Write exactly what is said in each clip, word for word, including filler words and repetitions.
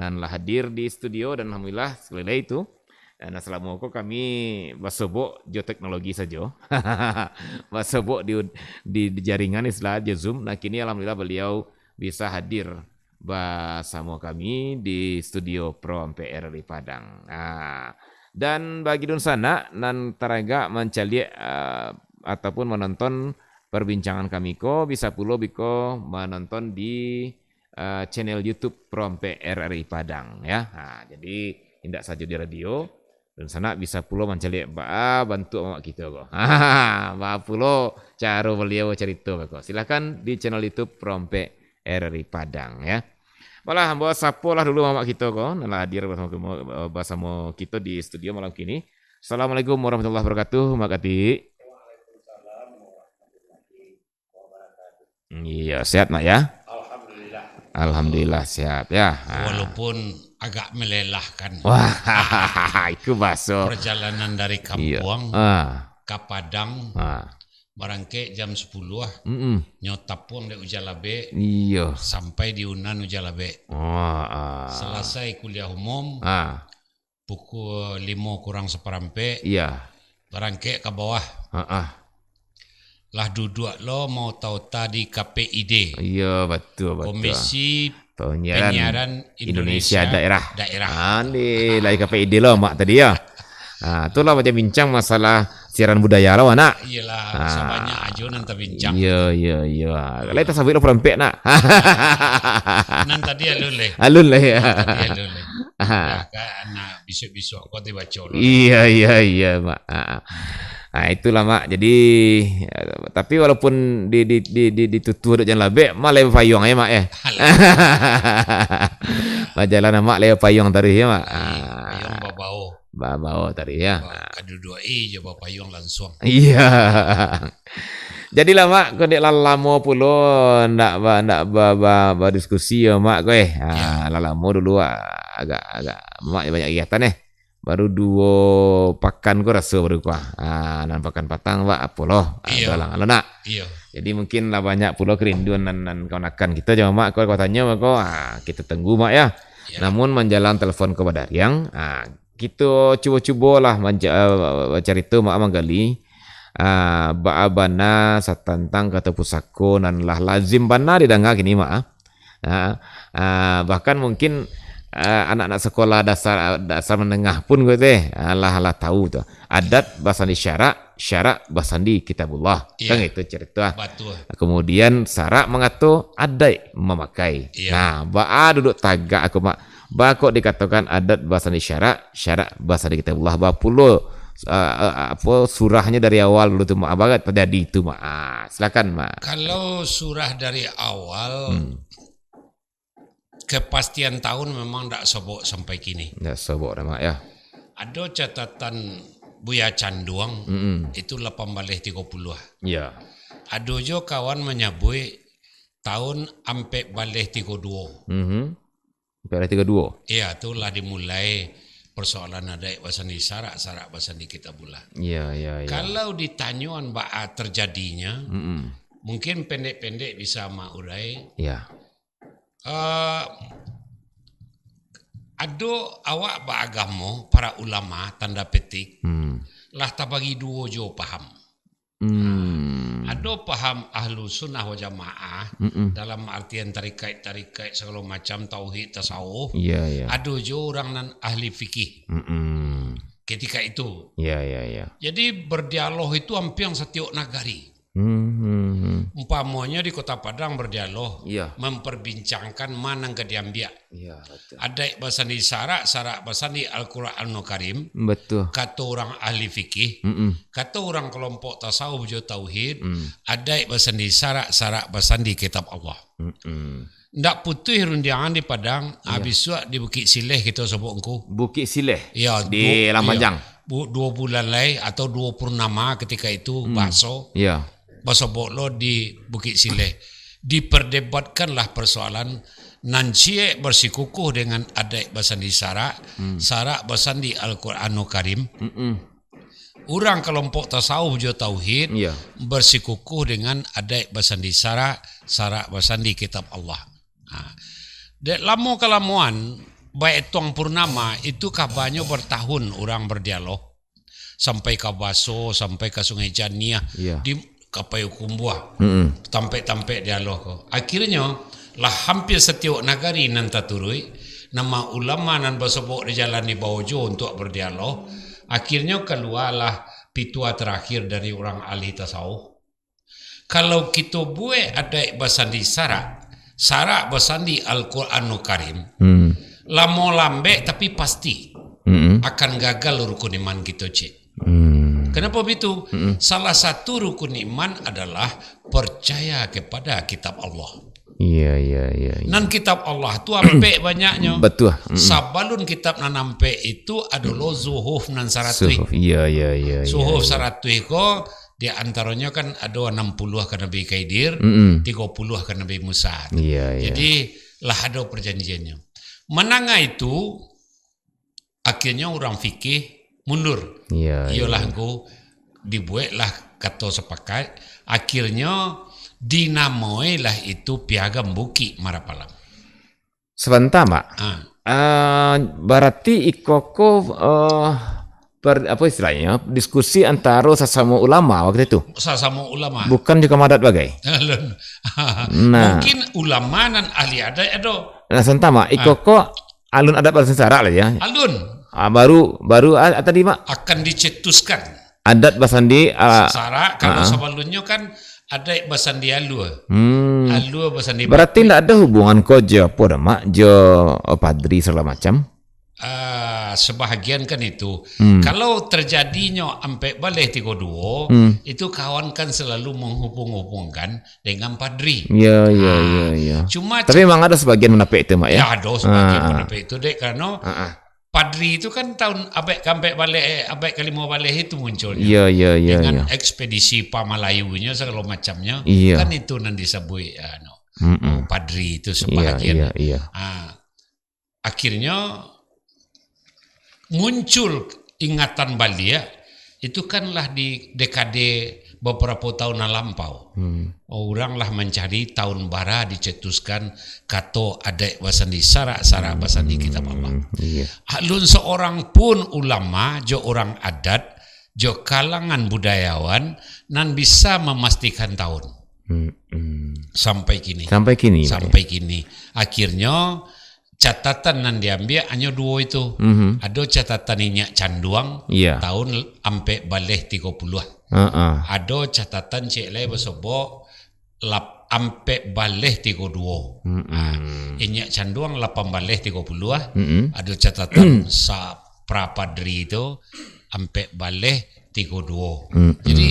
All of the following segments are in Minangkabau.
nan lah hadir di studio, dan alhamdulillah, sakali lai tu, eh, nan salamo ko kami basobok jo teknologi sajo. Basobok di, di, di jaringan, istilah jo Zoom. Nah, kini alhamdulillah baliau bisa hadir basamo kami di studio Pro Ampek R R I Padang. Ah, dan bagi dunsanak nan taragak mancaliak, ah, ataupun manonton perbincangan kami ko, bisa pulo biko manonton di, ah, channel YouTube Pro Ampek R R I Padang, ya. Ha, jadi, indak sajo di radio, dunsanak bisa pulo mancaliak baa bantuak mamak kito ko. Ha, baa pulo caro baliau bacarito beko. Silakan di channel YouTube Pro Ampek R R I Padang, ya. Balah, ambo sapolah dulu mamak kito ko, nan lah hadir basamo, basamo kito di studio malam kini. Assalamualaikum warahmatullahi wabarakatuh, Mak Katik. Iya, sehat, Mak, ya? Alhamdulillah. Alhamdulillah, sehat, ya. Ha. Walaupun agak melelahkan. Wah, itu baso. Perjalanan dari Iya. kampuang Ah. ka Padang, Ah. barangkek jam sepuluh, Mm-mm. nyo tapuang dek ujan labek, Iya. sampai di Unan ujan labek. Ah, ah. Selesai kuliah umum, Ah. pukul limo kurang saparampek, Iya. barangkek ka bawah. Ah, ah. Lah duduak lo maota-ota di K P I D. Iya, betul, betul. Komisi Penyiaran Penyiaran Indonesia Indonesia Daerah. Daerah. Ah, ni lah K P I D lo, Mak, tadi, ya. Ah, tu lah macam bincang masalah siaran budaya lo, anak. Iyalah, Ah. sabanyak ajo nan tabincang. Iya, iya, iya. Lai tasabuik lo parampek, nak. Nan tadi alun leh. Alun leh, ya. Nan tadi alun leh. Ah. Dah, kan, anak bisuak-bisuak ko dibaco lo. Iya, iya, iya, Mak. Ah. Ah, itulah, Mak. Jadi, eh, tapi walaupun di, di, di, di, ditutuah dek ujan labek, Mak lai bapayuang ya, Mak, ya. Alah. Bajalan, Mak, lai bapayuang taruih ya, Mak. Iya, Ah. payuang babao. Babao taruih ya. Ba-, kaduduak i jo bapayuang lansuang. Iya. Jadilah, Mak, ko dek lah lamo pulo ndak ba-, ndak ba-, ba-, badiskusi yo, Mak, ko, eh. Ah, Iya. lah lamo dulu, ah, agak, agak, Mak, banyak kegiatan, eh. Baru duo pakan ko raso baru ko, ah. Ah, nan pakan patang, Mak, apo lo? Ah, Iya. udah lah, lo nak. Iya. Jadi mungkin lah banyak pulo kerinduan nan, nan kawan-kawan kito jo, Mak, ko, ko tanyo, Mak, ko, ah, kito tunggu, Mak, ya. Iya. Namun manjalang telepon ko badariang, ah, kito cubo-cubolah manja-, ah, bacarito, Mak, manggali, ah, baa bana satantang kato pusako nan lah lazim bana didanga kini, Mak, ah. Ah, ah, bahkan mungkin, ah, anak-anak sekolah dasar, dasar menengah pun ko teh, ah, lah, lah tahu tu. Adat basandi syarak, syarak basandi kitabullah. Iya. Kan itu cerita. Betul. Kemudian syarak mangato, adaik mamakai. Iya. Nah, baa duduak tagak aku, Mak. Baa kok dikatokan adat basandi syarak, syarak basandi kitabullah. Baa pulo, ah, ah, apo, surahnyo dari awal dulu tu, Mak. Baa tajadi tu, Mak. Ah, silakan, Mak. Kalau surah dari awal, Hmm. kepastian tahun memang ndak sobok sampai kini. Ndak sobok dah, Mak, ya. Ado catatan Buya Canduang, Mm-mm. itu lapan baleh tigo puluah. Ya. Ado jo kawan manyabuik tahun ampek baleh tigo duo. Mhm. Ampek baleh tigo duo? Iya, tu lah dimulai persoalan adaik basandi syarak, syarak basandi kitabullah. Iya, iya, iya. Kalau ditanyoan baa terjadinya, Mm-mm. mungkin pendek-pendek bisa Mak urai. Iya. Eh, ado awak baagamo, para ulama, tanda petik, Hmm. lah tabagi duo jo paham. Hmm. Ado paham ahlu sunnah wal jamaah, Mm-mm. dalam artian tarikaik-tarikaik sagalo macam, tauhid, tasawuf. Iya, iya. Ado jo urang nan ahli fikih Mm-mm. ketika itu. Iya, iya, iya. Jadi, berdialog itu ampiang satiok nagari. Hmm, hmm, hmm. Umpamonyo di Kota Padang berdialog, Iya. memperbincangkan ma nan ka diambiak. Iya, betul. Adaik basandi syarak, syarak basandi Al-Quranul Karim. Betul. Kato urang ahli fikih, Mm-mm. kato urang kelompok tasawuf jo tauhid, Mm. adaik basandi syarak, syarak basandi kitab Allah. Mm-mm. Ndak putuih rundiangan di Padang, ah, Iya. bisuak di Bukik Sileh kito sobok ngku. Bukik Sileh? Iya, Di du-, Lampang iya. Panjang? Bu-, duo bulan lai atau duo purnama ketika itu Hmm. baso. Iya. Basobok lo di Bukik Sileh. Diperdebatkanlah persoalan nan ciek bersikukuh dengan adaik basandi syarak, Hmm. syarak basandi Al-Quranul Karim. Mm-mm. Urang kelompok tasawuf jo tauhid Iya. bersikukuh dengan adaik basandi syarak, syarak basandi kitab Allah. Ha. Dek lamo kalamoan, Baetuang Purnama itu kabanyo bertahun urang berdialog. Sampai ka Baso, sampai ka Sungai Janiah, Iya. di ka Payakumbuah, Mm-mm. tampek-tampek dialog ko. Akhirnyo, lah hampir satiok nagari nan taturuik, nama ulama nan basobok di jalan dibao juo untuak berdialog. Akhirnyo kalualah pitua terakhir dari urang ahli tasawuf. Kalau kito buek adaik basandi sarak, sarak basandi Al-Quranul Karim, Hmm. lamo lambek tapi pasti Mm-mm. akan gagal rukun iman kito, cik. Hmm. Kenapa begitu? Mm-mm. Salah satu rukun iman adalah percaya kepada kitab Allah. Iya, iya, iya, iya. Nan kitab Allah tu ampek banyaknyo. Betul. Mm-mm. Sabalun kitab nan ampek itu ado lo zuhuf nan saratuih. Zuhuf. Iya, iya, iya, iya, Zuhuf iya. saratuih ko, di antaronyo kan ado anam puluah ka Nabi Khidir, Mm-mm. tigo puluah ka Nabi Musa. Iya, iya. Jadi, lah ado perjanjiannyo. Manangah itu, akhirnyo urang fikih mundur. Iya, Iyolah iya. engku dibueklah kato sapakat, akhirnyo dinamoilah itu Piagam Bukik Marapalam. Sabanta, Mak. Ah. Ah, barati iko ko, eh, per-, apa istilahnya, diskusi antaro sasamo ulama waktu itu? Sasamo ulama. Bukan jo kama adat bagai? Alun. Nah. Mungkin ulama nan ahli adat ado. Nah, sabanta, Mak. Iko Ah. ko alun adat basandi sarak lah ya. Alun. Ah, baru, baru, ah, tadi, Mak. Akan dicetuskan. Adat basandi, ah, Sarak, kalau ah, ah. sabalunnyo kan adaik basandi alua. Hmm. Alua basandi Berarti patui. ndak ado hubungan ko jo apo dah, Mak? Jo, oh, padri segala macam? Ah, sebahagian kan itu. Hmm. Kalau terjadinyo ampek baleh tigo duo, Hmm. itu kawan kan selalu menghubung-hubungkan dengan padri. Ya, ya, Ah, ya, ya. cuma Tapi memang ada sebagian pendapat itu, Mak, ya? Ya, ada sebagian Ah, ah. pendapat itu, dek, karena Ah, ah. padri itu kan tahun abad keempat baleh, eh, abad kelima baleh itu munculnya. Ya, ya, ya, Dengan ya. ekspedisi Pamelayunyo segala macamnya. Iya. Kan itu nan disabuik, anu, Mm-mm. padri itu Iya, sebahagian. iya, iya. Ah, akhirnya muncul ingatan baliak, itu kan lah di dekade beberapa tahun nan lampau. Hmm. Urang lah mancari tahun bara dicetuskan kato adaik basandi sarak, sarak basandi kitab Allah. Hmm, iya. Alun seorang pun ulama, jo urang adat, jo kalangan budayawan nan bisa memastikan tahun. Hmm, hmm. Sampai kini. Sampai kini, Pak, ya? Sampai kini. Akhirnya, catatan nan diambiak hanyo duo itu. Mhm. Ado catatan Inyiak Canduang, Iya. tahun ampek baleh tigo puluah. Heeh. Ado catatan ciek lai basobok lap-, ampek baleh tigo duo. Mm-mm. Ah, Inyiak Canduang lapan baleh tigo puluah. Mm-mm. Ado catatan sa-, pra padri itu ampek baleh tigo duo. Mm-mm. Jadi,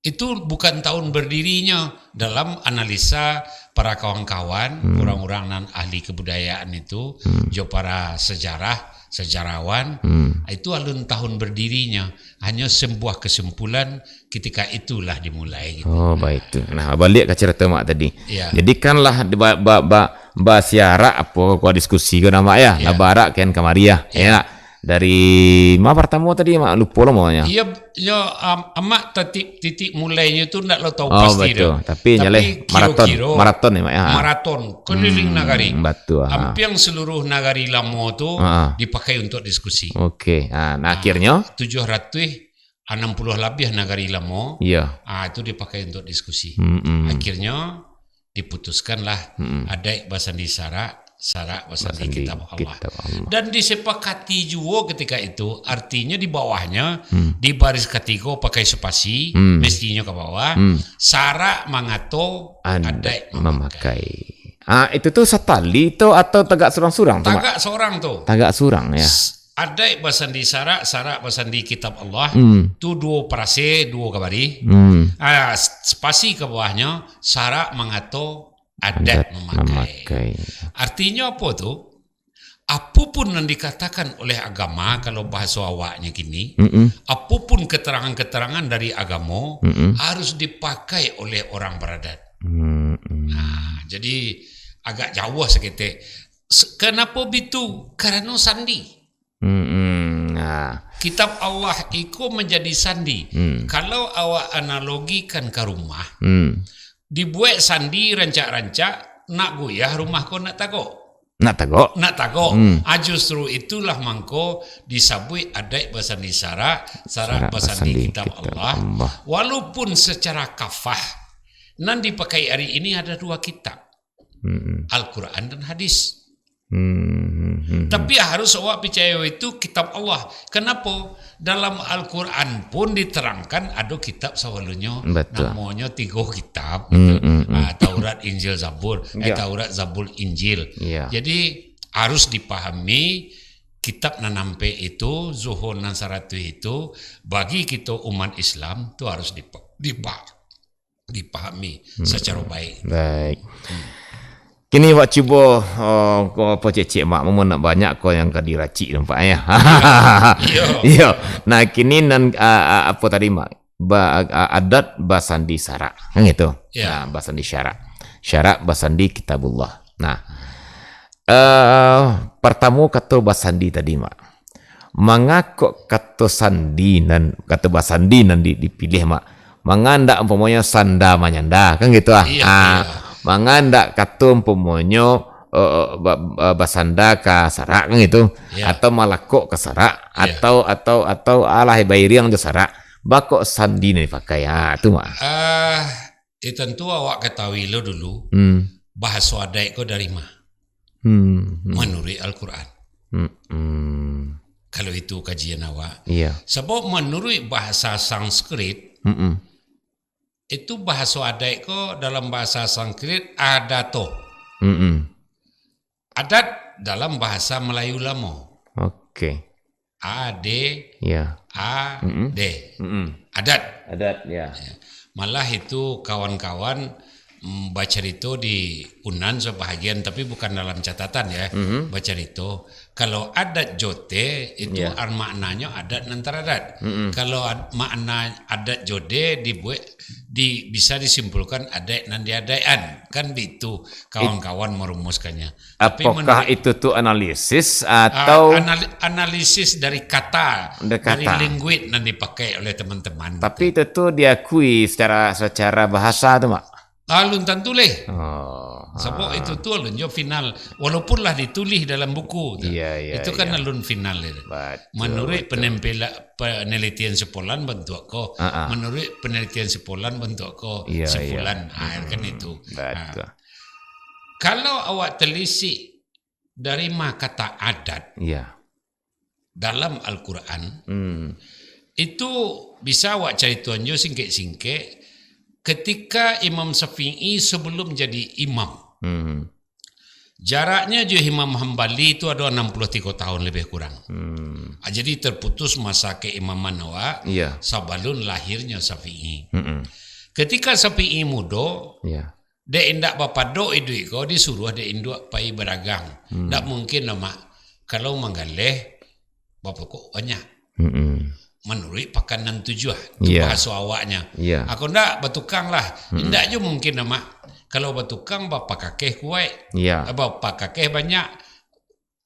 itu bukan tahun berdirinya. Dalam analisa para kawan-kawan, Hmm. urang-urang nan ahli kebudayaan itu, Hmm. jo para sejarah, sejarawan, Hmm. itu alun tahun berdirinya. Hanya sebuah kesimpulan ketika itulah dimulai, gitu. Oh, baik tu. Nah, baliak ka carito Mak tadi. Ya. Jadi kan lah di ba-, ba-, ba-, basiarak apo, ko diskusi ko nyo, Mak, ya? Ya. Lah barak kan kamari, ya? Ya. Ya. Dari ma partamo tadi, Mak? Lupo lah, Mak, ya. Iya, yo, am-, amak titik, titik mulainyo tu ndak lo tahu Oh, pasti betul. dah. Tapi Tapi nyaleh maraton, kiro-kiro maraton ni, Mak, ya? maraton keliling Hmm, nagari. betul, ha. Ampiang seluruh nagari lamo tu Ha. dipakai untuk diskusi. Okey. Ha, nah, Ha, akhirnyo? tujuh ratus anam puluh labiah nagari lamo. Iya. Ah, itu dipakai untuk diskusi. Hmm, hmm. Akhirnyo, diputuskanlah Mm-mm. adaik basandi sarak, sarak basandi Basandi kitab Allah. kitab Allah. Dan disepakati juo ketika itu, artinya di bawahnya, Hmm. di baris katigo pakai spasi, Hmm. mestinyo ka bawah, Hmm. sarak mangato Ad-, adaik mamakai. mamakai. Ah, itu tu satali tu atau tagak surang-surang tu, Mak? Tagak surang tu. Tagak surang, ya. S-, adaik basandi sarak, sarak basandi kitab Allah, Hmm. tu duo parase, duo ka bari. Hmm. Ah, s-, spasi ka bawahnyo, sarak mangato adat Adat mamakai. mamakai. Artinyo apo tu? Apo pun nan dikatakan oleh agama, kalau bahaso awaknyo kini, Mm-mm. apo pun keterangan-keterangan dari agamo, Mm-mm. harus dipakai oleh orang beradat. Mm-mm. Nah, jadi agak jauah saketek. S-, kenapa bitu? Karano sandi. Mm-mm. Nah. Kitab Allah iko manjadi sandi. Hmm. Kalau awak analogikan ka rumah, Hmm. dibuek sandi rancak-rancak, nak goyah rumah ko nak tagok. Nak tagak. Nak tagak. Hmm. Ah, justru itulah mangko disabuik adaik basandi syarak, syarak basandi kitab Allah. Walaupun secara kafah, nan dipakai ari ini ada dua kitab. Mm-mm. Al-Quran dan hadis. Hmm, hmm, hmm, hmm. Tapi harus awak picayo itu kitab Allah. Kenapa? Dalam Al-Quran pun diterangkan ado kitab sabalumnyo. Betul. Namonyo tigo kitab, hmm, gitu. Hmm, hmm. Ah, Taurat, Injil, Zabur. Eh, ya. Taurat, Zabur, Injil. Ya. Jadi, harus dipahami kitab nan ampek itu, Zuhur nan saratuih itu, bagi kito umat Islam, tu harus dipa-, dipa-, dipahami, hmm, secara baik. Baik. Hmm. Kini wak cubo, oh, ko apa cek-cek mak, mama nak banyak ko yang ka diracik nampak, ya. Iyo. Iyo. Nah, kini nan, ah, ah, apa tadi, mak? Ba-, ah, adat basandi syarak. Kan gitu? Ya. Nah, basandi syarak. Syarak basandi kitabullah. Nah, eh, pertamo kato basandi tadi, mak. Manga kok kato sandi nan, kato basandi nan di-, dipilih, mak? Manga ndak umpomonyo sanda manyanda, kan gitu ah. Iya, ah, iya. Manga ndak kato umpomonyo, eh, ba-, ba-, basanda ka syarak, kan gitu. Iya. Atau malakok ka syarak, iya, atau, atau, atau alah bairiang jo syarak. Ba kok sandi nan dipakai. Ah, tu, mak. Ah, eh, tentu awak katahui lo dulu, hmm, bahaso adaik ko dari ma? Hmm, hmm. Manuruik Al-Quran. Hmm, hmm. Kalau itu kajian awak. Iya. Sabab manuruik bahasa Sanskrit, mm-mm, itu bahaso adaik ko dalam bahasa Sanskrit adato. Mm-mm. Adat dalam bahasa Melayu lamo. Oke. A D, ya, A D. Mm-mm. Mm-mm. Adat. Adat, ya. Ya. Malah itu kawan-kawan, mm, bacarito di Unan sabahagian, tapi bukan dalam catatan, ya. Mm-hmm. Bacarito, kalau adat jote itu, ya, ar-, maknanyo adat nan taradat. Mm-mm. Kalau ad-, makna adat jode dibuek, di-, bisa disimpulkan adaik nan diadaikan. Kan bitu kawan-kawan marumuskannyo. Tapi apakah menurut itu tu analisis, ah, atau anali-, analisis dari kata, dari kata, dari linguik nan dipakai oleh teman-teman. Tapi itu tu diakui secara, secara bahasa tu, mak? Alun tantu leh. Oh, sabab, ah, itu tu alun jo final. Walaupun lah ditulih dalam buku tu. Iya, iya, itu kan, iya, alun final leh. Betul, manuruik, betul, penempela-, penelitian si pulan bantuak ko. Ah, ah. Manuruik penelitian si pulan bantuak ko. Iya, si pulan. Iya. Ah, kan itu. Betul. Ah. Kalau awak telisik dari ma kata adat, iya, dalam Al-Quran, hmm, itu bisa awak caritoan jo singkek-singkek, ketika Imam Syafi'i sebelum jadi imam. Hmm. Jaraknyo jo Imam Hambali tu ado anam puluah tigo tahun lebih kurang. Hmm. Ah, jadi terputus masa keimaman awak, iya, sabalun lahirnyo Syafi'i. Mm-mm. Ketika Syafi'i mudo, iya, dek indak bapadok iduik ko, disuruah dek induak pai badagang. Hmm. Ndak mungkin doh, mak. Kalau manggaleh, bapokok banyak. Mm-mm. Manuruik pakan nan tujuah, tu, iya, bahaso awaknyo. Iya. Ako ndak, batukang lah. Mm-mm. Indak jo mungkin doh, mak. Kalau batukang, bapakakeh kuaik. Iya. Bapakakeh banyak,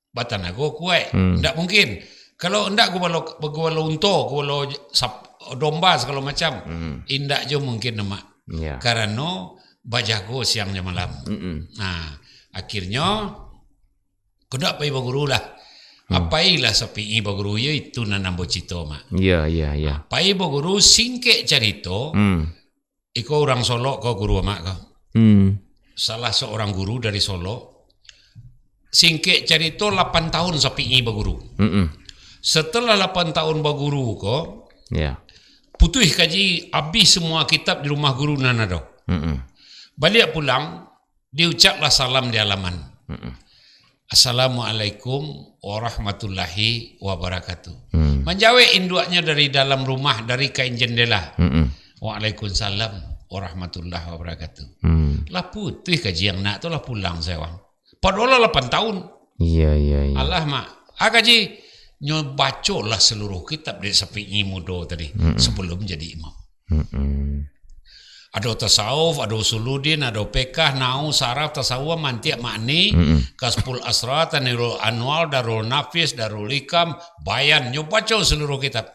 batanago kuaik. Hmm. Ndak mungkin. Kalau ndak gubalo, gubalo unto, gubalo sap-, domba sagalo macam, hmm, indak jo mungkin doh, mak. Iya. Karano bajago siang jo malam. Mm-mm. Nah, akhirnyo, ko ndak pai baguru lah. Hmm. Pailah Syafi'i baguru, yo itu nan ambo cito, mak. Iya, iya, iya. Pai baguru, singkek carito, hmm, iko urang Solok ko, guru amak ko. Hmm. Salah seorang guru dari Solok, singkek carito, lapan tahun Syafi'i baguru. Mm-mm. Setelah lapan tahun baguru ko, ya, putuih kaji, abih semua kitab di rumah guru nan ado. Mm-mm. Baliak pulang, diucaplah salam di alaman. Mm-mm. "Assalamualaikum warahmatullahi wabarakatuh." Hmm. Manjawek induaknyo dari dalam rumah, dari kain jendela. Mm-mm. "Waalaikumsalam warahmatullahi wabarakatuh." Hmm. Lah putuih kaji anak tu, lah pulang sayo. Padahal lah lapan tahun. Iya, iya, iya. Alah, mak. Ah, kaji, nyo bacolah seluruh kitab dek Syafi'i mudo tadi, mm-mm, sebelum jadi imam. Mm-mm. Ado tasawuf, ado usuluddin, ado fikah, nahwu, saraf, tasawuf, mantiq, ma'ni, mm-mm, Kasyful Asrar, Tanwirul Anwar, Darul Nafis, Darul Hikam, Bayan. Nyo baco seluruh kitab.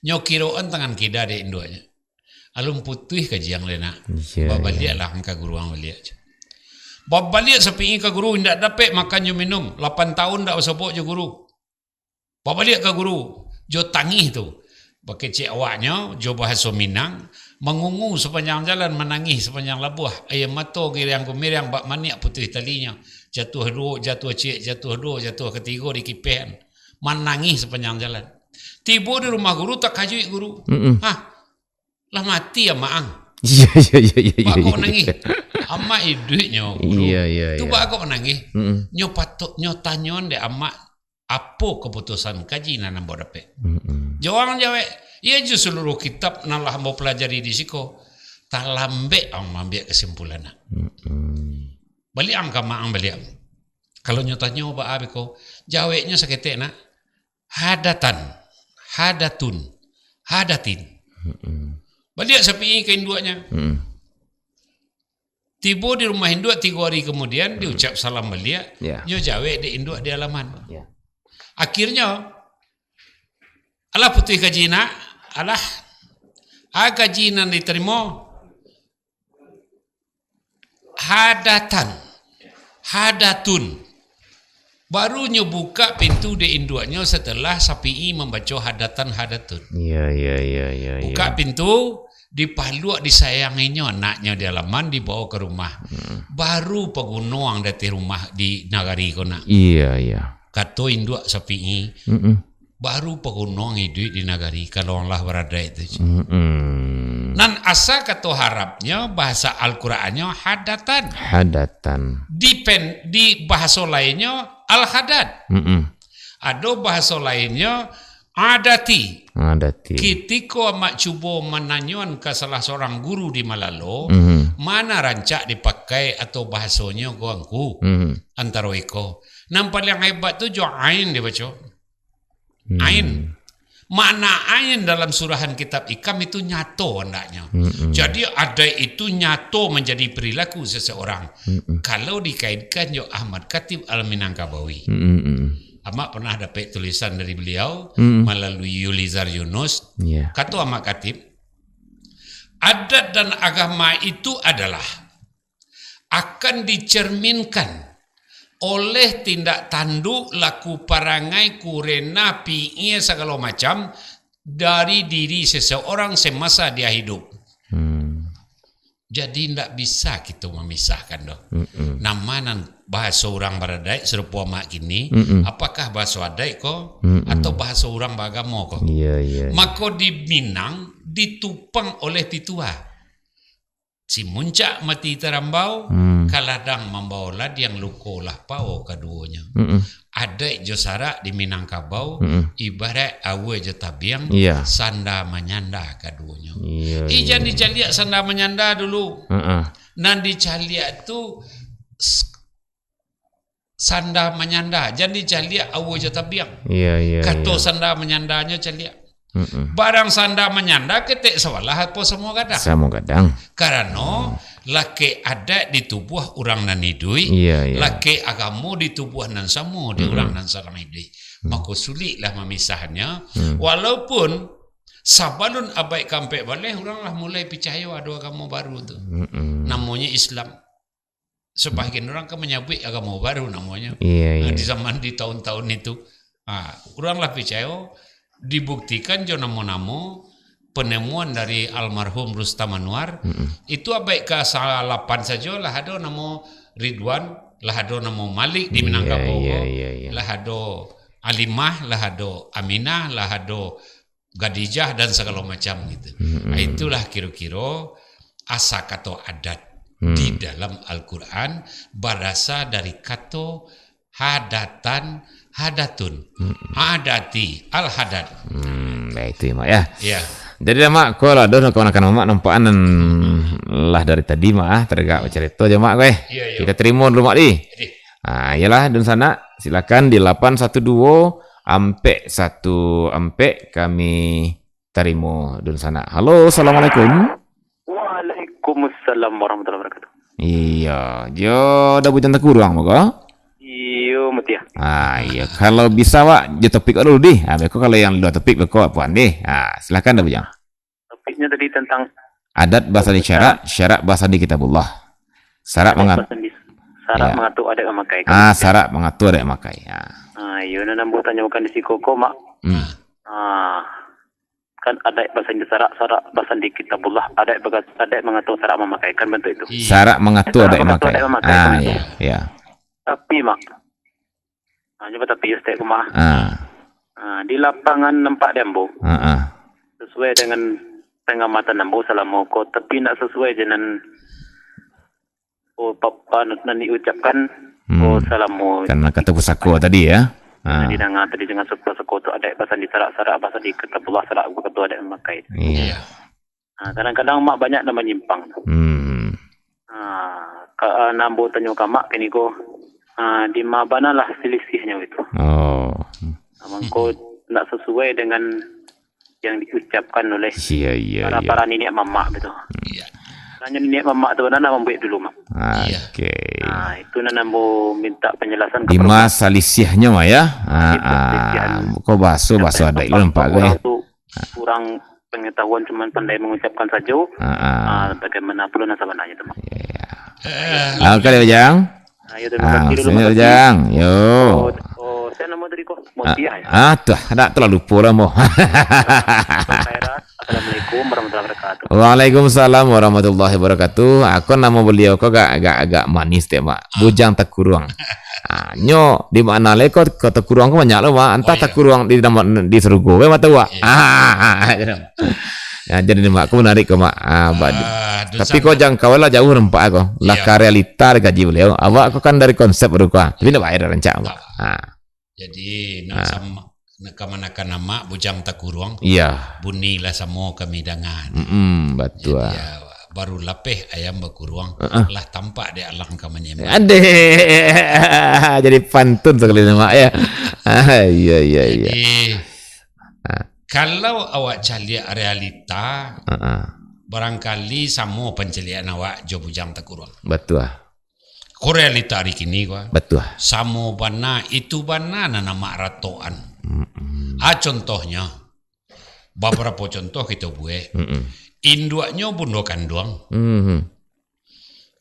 Nyo kiroan tangan kida dek induaknyo. Alun putuih kaji ang lai, nak. Iya, babaliaklah, iya, ang ka guru ang baliak. Babaliak sapi'i ka guru, indak dapek makan jo minum, lapan taun ndak basobok jo guru. Babaliak ka guru, jo tangih tu. Bakecek awaknyo, jo bahaso Minang, mangungu sapanjang jalan, manangih sapanjang labuah, aia mato giriang-gumiriang bak maniak putuih talinyo. Jatuah duo, jatuah ciek, jatuah duo, jatuah katigo dikipehan. Manangih sapanjang jalan. Tibo di rumah guru, takajuik guru. Mm-mm. "Hah, lah mati amak ang?" Iya, iya, iya, iya, iya, Bak kok iya. nangih? "Amak iduiknyo, guru." Iya, iya, Tu iya. bak kok nangih? Mm-mm. Nyo patok, nyo tanyoan dek amak, apo kaputusan kaji nan ambo dapek? Mm-mm. Jawang jawek, "Iyo jo saluruh kitab nan lah ambo palajari di siko, talambek ang maambiak kasimpulan, nak." Mm-mm. Baliak ang ka amak ang baliak. Kalau nyo tanyo baa beko, jaweknyo saketek, nak. Hadatan, hadatun, hadatin. Mm-mm. Baliak sapi'i ka induaknyo. Mm-mm. Tibo di rumah induak tigo hari kamudian, Mm-mm. diucap salam baliak, Ya. nyo jawek dek induak di alaman. Ya. Akhirnyo, "Alah putuih kaji nak, alah, a kaji nan ditarimo, hadatan, hadatun." Baru nyo bukak pintu dek induaknyo setelah sapi'i mambaco hadatan, hadatun. Iya, iya, iya, iya, iya. Bukak pintu, dipaluak, disayanginyo anaknyo di alaman, dibawa ka rumah. Mm-mm. Baru paguno ang di ateh rumah di nagari ko nak. Iya, iya. Kato induak sapi'i, Mm-mm. baru paguno ang iduik di nagari, kalau ang lah baradaik tu. Mm-mm. Nan asa kato Arabnyo, bahasa Al-Qurannyo hadatan. Hadatan. Di pen-, di bahaso lainnyo al-hadad. Mm-mm. Ado bahaso lainnyo adati. Adati. Kitiko amak cubo mananyoan ka salah sorang guru di Malalo, Mm-hmm. mana rancak dipakai atau bahasonyo ko angku? Mm-hmm. Antaro iko. Nan paliang hebat tu jo ain dibaco. Hmm. Ain. Makna ain dalam surahan kitab ikam itu nyato andaknyo. Mm-mm. Jadi, adaik itu nyato manjadi perilaku seseorang. Mm-mm. Kalau dikaitkan jo Ahmad Khatib Al-Minangkabawi. Mm-mm. Amak pernah dapek tulisan dari beliau Mm-mm. malalui Yulizar Yunus. Ya. Kato Ahmad Khatib, adat dan agama itu adalah akan dicerminkan oleh tindak tanduk, laku parangai, kurena, pi'ie, sagalo macam dari diri seseorang semasa dia hidup. Hmm. Jadi, ndak bisa kito mamisahkan doh. Mm-mm. Nama nan bahaso urang baradaik sarupo amak kini, Mm-mm. apakah bahaso adaik ko, Mm-mm. atau bahaso urang baagamo ko? Iya, iya, iya. Mako di Minang ditupang oleh pituah. Si muncak mati tarambau, Hmm. ka ladang mambao ladiang, luko lah pao kaduonyo. Mm-mm. Adaik jo sarak di Minangkabau, Mm-mm. ibarat aua jo tabiang, Iya. sanda manyanda kaduonyo. Iya, Ih, iya, jan iya. dicaliak sanda manyanda dulu. Heeh. Nan dicaliak tu s-, sanda manyanda, jan dicaliak aua jo tabiang. Iya, iya, Kato iya. sanda manyandanyo caliak. Mm-mm. Barang sanda manyanda ketek sabalah apo samo gadang. Samo gadang. Karano Hmm. lakek adaik di tubuah urang nan iduik, Iya, iya. lakek agamo di tubuah nan samo di Mm-mm. urang nan sadang iduik. Hmm. Mako suliklah mamisahannyo. Hmm. Walaupun sabalun abaik kaampek baleh, urang lah mulai picayo ado agamo baru tu. Mm-mm. Namonyo Islam. Sabagian urang kan manyabuik agamo baru namonyo. Iya, Nah, iya. di zaman di tahun-tahun itu, ah, urang lah picayo, dibuktikan jo namo-namo penemuan dari almarhum Rustam Anwar, Mm-mm. itu abaik ka salapan sajo lah ado namo Ridwan, lah ado namo Malik di Iya, Minangkabau, iya, iya, iya. lah ado Alimah, lah ado Aminah, lah ado Khadijah dan sagalo macam gitu. Mm-mm. Ah, itulah kiro-kiro asa kato adat Hmm. di dalam Al-Quran barasa dari kato hadatan, hadatun. Mm-mm. Adati, al-hadad. Hmm, baik itu, Mak, ya. Ya. Jadi dah, Mak, ko lah, dah kamanakan Mak nampak nan lah dari tadi, Mak, ah, teragak bacarito je, Mak, ko, eh. Ya, ya. Kita terima dulu, Mak, di. Jadi. Ah, iyalah, dunsanak, silakan di lapan satu dua ampek satu ampek kami tarimo dunsanak. Halo, assalamualaikum. Waalaikumsalam warahmatullahi wabarakatuh. Iya, jo Da Bujang Takuruang, mako? Iyo, Mutia. Ah, iya. Kalau bisa, Wak, jo topik dulu, dih. Ah, beko kalau yang luar topik, beko apuan, dih. Ah, silakan, Da Bujang. Topiknya tadi tentang Adat bahasa di syarak, syarak bahasa di kitabullah. Syarak Adat mengap- bahasa di Sarak Ya. mangatur adaik mamakai. Ah, sarak mangatur adaik mamakai. Ya. Ah, iyo, nan ambo tanyokan di siko ko, Mak. Hmm. Ah, kan adaik basandi sarak, sarak basandi kitabullah, adaik baga-, adaik mangatur sarak mamakai, kan bantuak itu. Iya. Sarak mangatur Sarak adaik mangatur mamakai. adaik mamakai, Ah, kan itu. ya, ya. Tapi, Mak, ah, cuba tapi, Ustaz, ko, Mak. Ah. Ah, di lapangan nampak di ambo. Ah, ah. Sesuai dengan pengamatan ambo salamo ko, tapi nak sesuai je nan, oh, pa-, pa-, nan diucapkan, Hmm. oh, salamo Karena kata pusako tadi, ya. Ah. Jadi danga tadi dengan sup-, pusako tu adaik basandi sarak-sarak, basandi kitabullah, sarak bakato adaik mamakai. Iya. Iya. Ah, kadang-kadang mak banyak nan manyimpang. Hmm. Ah, ka, ah, nan ambo tanyo ka mak kini ko, ah, di ma bana lah silisiahnyo itu. Oh. Ah, mangko nak sesuai dengan yang diucapkan oleh Iya, iya, para, iya. para niniak mamak tu. Iya. Hanya niniak mamak tu bana nak mambuek dulu, Mak. Iya. Oke. Ah, itu nan ambo minta penjelasan Di kepada ma salisiahnyo, Mak, ya? Ah, Di ma salisiahnyo. ah. Kok baso, baso Sampai adaik lu nampak nampak ko, ya? orang tu kurang pengetahuan, cuman pandai mengucapkan sajo. Ah, ah. Ah, bagaimana pula nan sabananyo tu, Mak? Iya. Eh, Ah, oke, Bujang. Ah, ya, terima Ah, kasih dulu, sini, terima kasih. Bujang. Yo. Oh, oh, saya nama tadi kok? Ah, Mutia, ya? ah, tuh, ndak terlalu lupa lah, mo. Khaira. Assalamualaikum warahmatullahi wabarakatuh. Waalaikumsalam warahmatullahi wabarakatuh. Aku nama beliau kok agak, agak, agak manis dek, Mak. Ah. Bujang Takuruang. Ah, nyo di mana le ko, ko Takuruang ko banyak lo, Mak. Entah Oh, iya. Takuruang di nama, di surga, weh, mata, Wak. Iya. Ah, ya, jadi ni, Mak, aku menarik ko, Mak. Ah, ba-, Ah, tu tapi ko sama. Jangkau lah jauh nampak ko. Lah Iya. ka realita digaji beliau. Awak ko kan dari konsep baru ko. Tapi ndak bayar rancak, Mak. Tak. Ah. Jadi, nak Ah. sama, nak kamanakan amak Bujang Takuruang. Iya. Bunyi lah samo kami dangan. Mm-mm, betul. Jadi, ya, baru lapeh ayam bakuruang, Heeh. lah tampak di alang ka manyembah. Adeh. Jadi pantun sekali ni, Mak, ya. Ah, iya, iya, iya. Jadi, Ah. kalau awak caliak realita, Heeh. barangkali samo pancaliakan awak jo Bujang Takuruang. Betul. Ko realita ari kini ko. Betul. Samo bana, itu bana nan amak ratoan. Mm-mm. Ah, contohnyo, babarapo contoh kito buek. Mm-mm. Induaknyo bundo kanduang. Mm-hmm.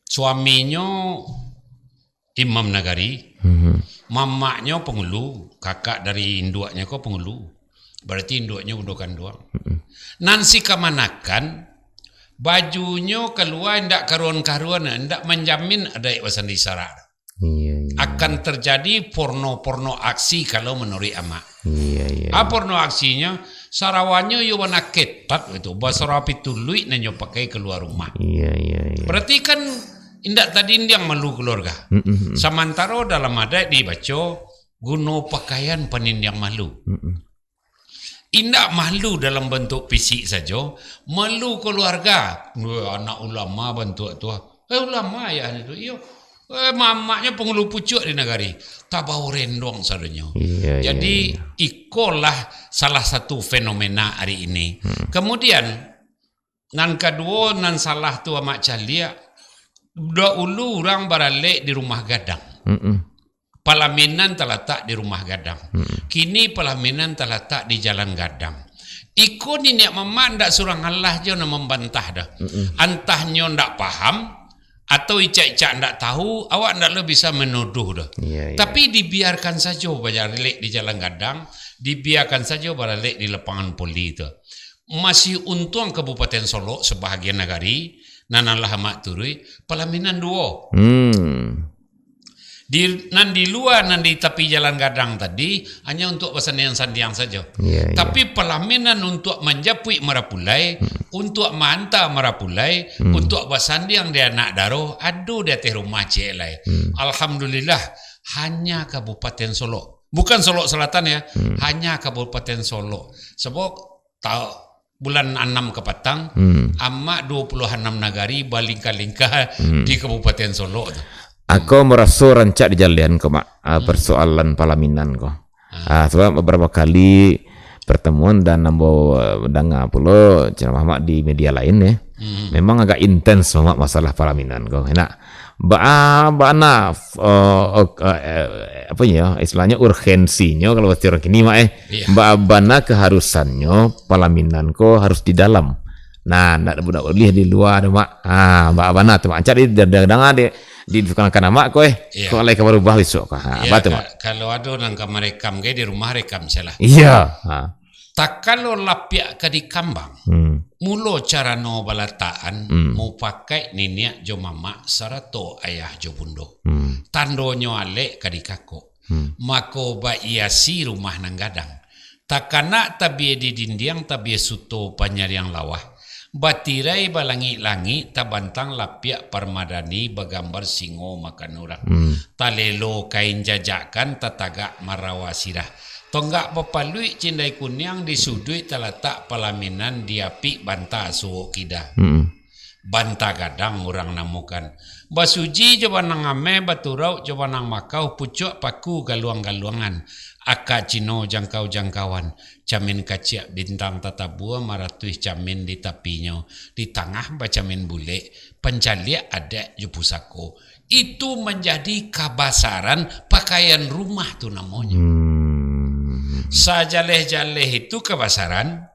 Suaminyo imam nagari. Mm-hmm. Mamaknyo pangulu, kakak dari induaknyo ko pangulu. Berarti induaknyo bundo kanduang. Mm-mm. Nan si kamanakan, bajunyo kalua indak karuan-karuan, indak manjamin adaik basandi sarak. Iya, iya. Akan terjadi porno-porno aksi kalau manuruik amak. Iya, iya, Ah, iya. porno aksinyo, sarawannyo iyo warna ketat itu, basarawa pituluik nan nyo pakai kalua rumah. Iya, iya, iya. Berarti kan indak tadindiang malu kaluarga. Mm-mm. Samantaro dalam adaik dibaco, guno pakaian panindiang malu. Mm-mm. Indak malu dalam bantuak fisik sajo, malu kaluarga. Weh, anak ulama bantuak tu, ah. Eh, ulama ayah tu, iyo. Eh, mamaknyo pangulu pucuak di nagari. Tabao rendong sadonyo. Iya, iya, Jadi, iya. ikolah salah satu fenomena ari ini. Hmm. Kemudian, nan kaduo, nan salah tu amak caliak, dahulu urang baralek di rumah gadang. Mm-mm. Palaminan talatak di rumah gadang. Mm-mm. Kini palaminan talatak di jalan gadang. Iko niniak mamak ndak surang alah jo nan mambantah doh. Mm-mm. Antah nyo ndak paham, atau icak-icak ndak tahu, awak ndak lo bisa menuduh doh. Iya, iya. Tapi dibiarkan sajo baralek di jalan gadang, dibiarkan sajo baralek di lapangan voli tu. Masih untuang Kabupaten Solok sabahagian nagari, nan alah amak turuik, palaminan duo. Hmm. Di, nan di lua, nan di tapi jalan gadang tadi, hanya untuak basandiang-sandiang sajo. Iya, iya. Tapi palaminan untuak manjapuik marapulai, Hmm. untuak maanta marapulai, Hmm. untuak basandiang di anak daro, ado di ateh rumah ciek lai. Hmm. Alhamdulillah, hanya Kabupaten Solok. Bukan Solok Selatan ya, Hmm. hanya Kabupaten Solok. Sebab ta-, bulan anam kapatang, Hmm. amak duo puluah anam nagari balingkah-lingkah Hmm. di Kabupaten Solok tu. Ako maraso rancak dijalian ko, Mak, ah, Hmm. persoalan palaminan ko. Ah. Ah, sebab beberapa kali pertemuan dan ambo, eh, danga pulo ceramah Mak di media lain, ya. Hmm. Memang agak intens, Mak, masalah palaminan ko. Enak. Ba-, bana, eh, ok-, eh, apa ya, istilahnya urgensinya kalau bahasa orang kini, Mak, eh. Iya. Ba-, bana keharusannya palaminan ko harus di dalam. Nah, ndak, ndak boleh di luar tu, Mak. Ha, ba-, bana tu, Mak. Ancak di, di, di, di, di, Di tukang akan amak ko, eh. Iya. Kok lai ka barubah bisuak ko. Ha, Iya, batu, ka-, Mak. Kalau ado nan ka marekam, kayak di rumah rekam salah. Iya. Ha. Takalo lapiak ka dikambang, Hmm. mulo carano balatakan, Hmm. mupakaik niniak jo mamak sarato ayah jo bundo. Hmm. Tandonyo alek ka dikakok. Hmm. Mako baiasi rumah nan gadang. Takanak tabia di dindiang, tabia suto panyariang lawah. Batirai balangik-langik, tabantang lapiak parmadani, bagambar singo makan urang. Hmm. Talelo kain jajakan, tatagak marawa sirah. Tonggak bapaluik cindai kuniang, di suduik talatak palaminan, di apik banta suok kida. Hmm. Banta gadang urang namokan. Basuji jo banang ameh, baturauk jo banang makau, pucuak paku galuang-galuangan. Aka Cino jangkau-jangkauan. Camin kaciak bintang tatabua, maratuih camin di tapinyo. Di tangah bacamin bulek, pancaliak adat jo pusako. Itu manjadi kabasaran pakaian rumah tu namonyo. Hmm. Sajaleh-jaleh itu kabasaran,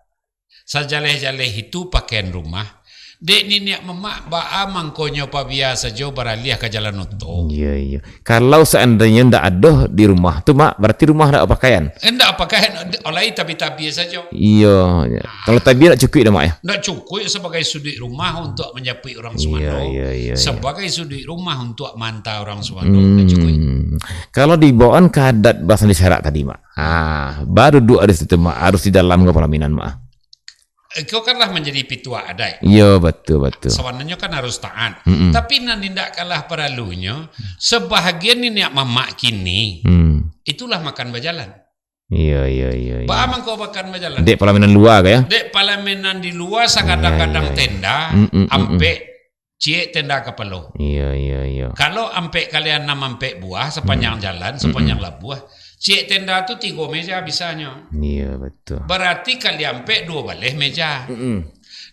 sajaleh-jaleh itu pakaian rumah. Dek niniak mamak, baa mangkonyo pabia sajo baraliah ka jalan oto. Iya, iya. Kalau seandainyo ndak ado di rumah tu, Mak, berarti rumah ndak pakaian? Eh, ndak pakaian, olai tabi-tabi sajo. Iya, iya. Kalau tabi ndak cukuik dah, Mak, ya? Ndak cukuik sabagai suduik rumah untuk manjapuik urang Iya, sumando. iya, iya, iya. Sabagai suduik rumah untuk maanta urang sumando, ndak cukuik. Hmm. Kalau dibawaan ka adat basandi syarak tadi, Mak. Ha, baduduak di situ, Mak, harus di dalam ka palaminan, Mak. Iko kan lah manjadi pituah adaik. Iyo, batua, batua. Sabananyo kan harus taat. Mm-mm. Tapi nan indak kalah paralunyo, sabahagian niniak mamak kini, Hmm. itulah makan bajalan. Iyo, iyo, iyo, iyo. Baa mangko makan bajalan? Dek palaminan lua ka, ya? Dek palaminan di lua, sakadang-kadang Iyo, iyo, iyo. tenda, Mm, mm, mm, mm. ampek, ciek tenda kapalo. Iyo, iyo, iyo. Kalau ampek kali anam ampek buah sapanjang Hmm. jalan, sapanjang Mm-mm. labuah, ciek tenda tu tigo meja bisanyo. Iyo, batua. Bararti kali ampek duo baleh meja. Mm-mm.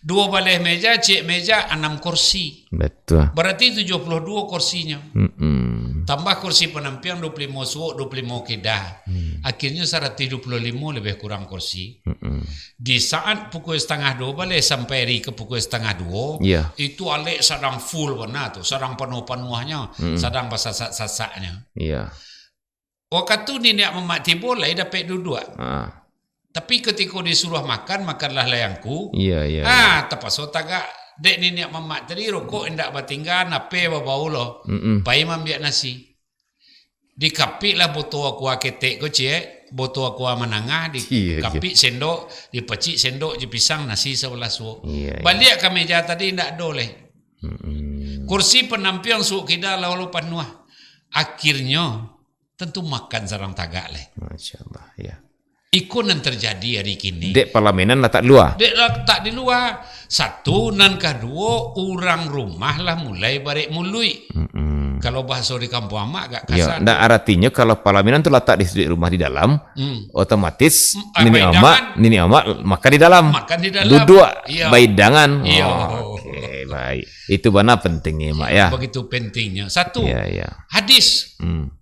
Duo baleh meja, ciek meja, anam kursi. Batua. Bararti tujuah puluah duo kursinyo. Mm-mm. Tambah kursi panampiang duo puluah limo suok, duo puluah limo kida. Hmm. Akhirnyo saratuih duo puluah limo labiah kurang kursi. Mm-mm. Di saat pukul satangah duo baleh sampai ari ka pukul satangah duo, Iya. itu alek sadang full bana tu, sadang panuah-panuahnyo, Mm-mm. sadang basasak-sasaknyo. Iya. Wakatu niniak mamak tibo, lai dapek duduak. Ah. Tapi katiko disuruah makan, makanlah lai angku. Iya, iya, Ah, iya. tapaso tagak. Dek niniak mamak tadi, rokok indak batinggan, ape babau lo. Mm-mm. Pai maambiak nasi. Dikapiklah boto kua ketek ko, ciek, boto kua manangah, Iya, iya. dikapik sendok, dipacik sendok jo pisang, nasi sabalah suok. Iya, iya. Baliak ka meja tadi, indak ado lai. Mm-mm. Kursi panampiang suok kida lah lo panuah. Akhirnyo, tantu makan sadang tagak lai. Masya Allah, ya. Iko nan tarjadi ari kini. Dek palaminan latak di lua. Dek latak di lua. Satu, nan kaduo, urang rumah lah mulai barek muluik. Mm-mm. Kalau bahaso di kampuang amak agak Yo, kasar. ndak, aratinyo kalau palaminan tu latak di suduik rumah di dalam, Hmm. otomatis Hmm, ah, niniak mamak, baidangan. niniak mamak makan di dalam. Makan di dalam. Duduak Iyo. baidangan. Iyo. Oh, oke, baik. Itu bana pentingnyo, Mak, ya. Begitu pentingnyo. Satu, Iya, iya. hadis. Hmm.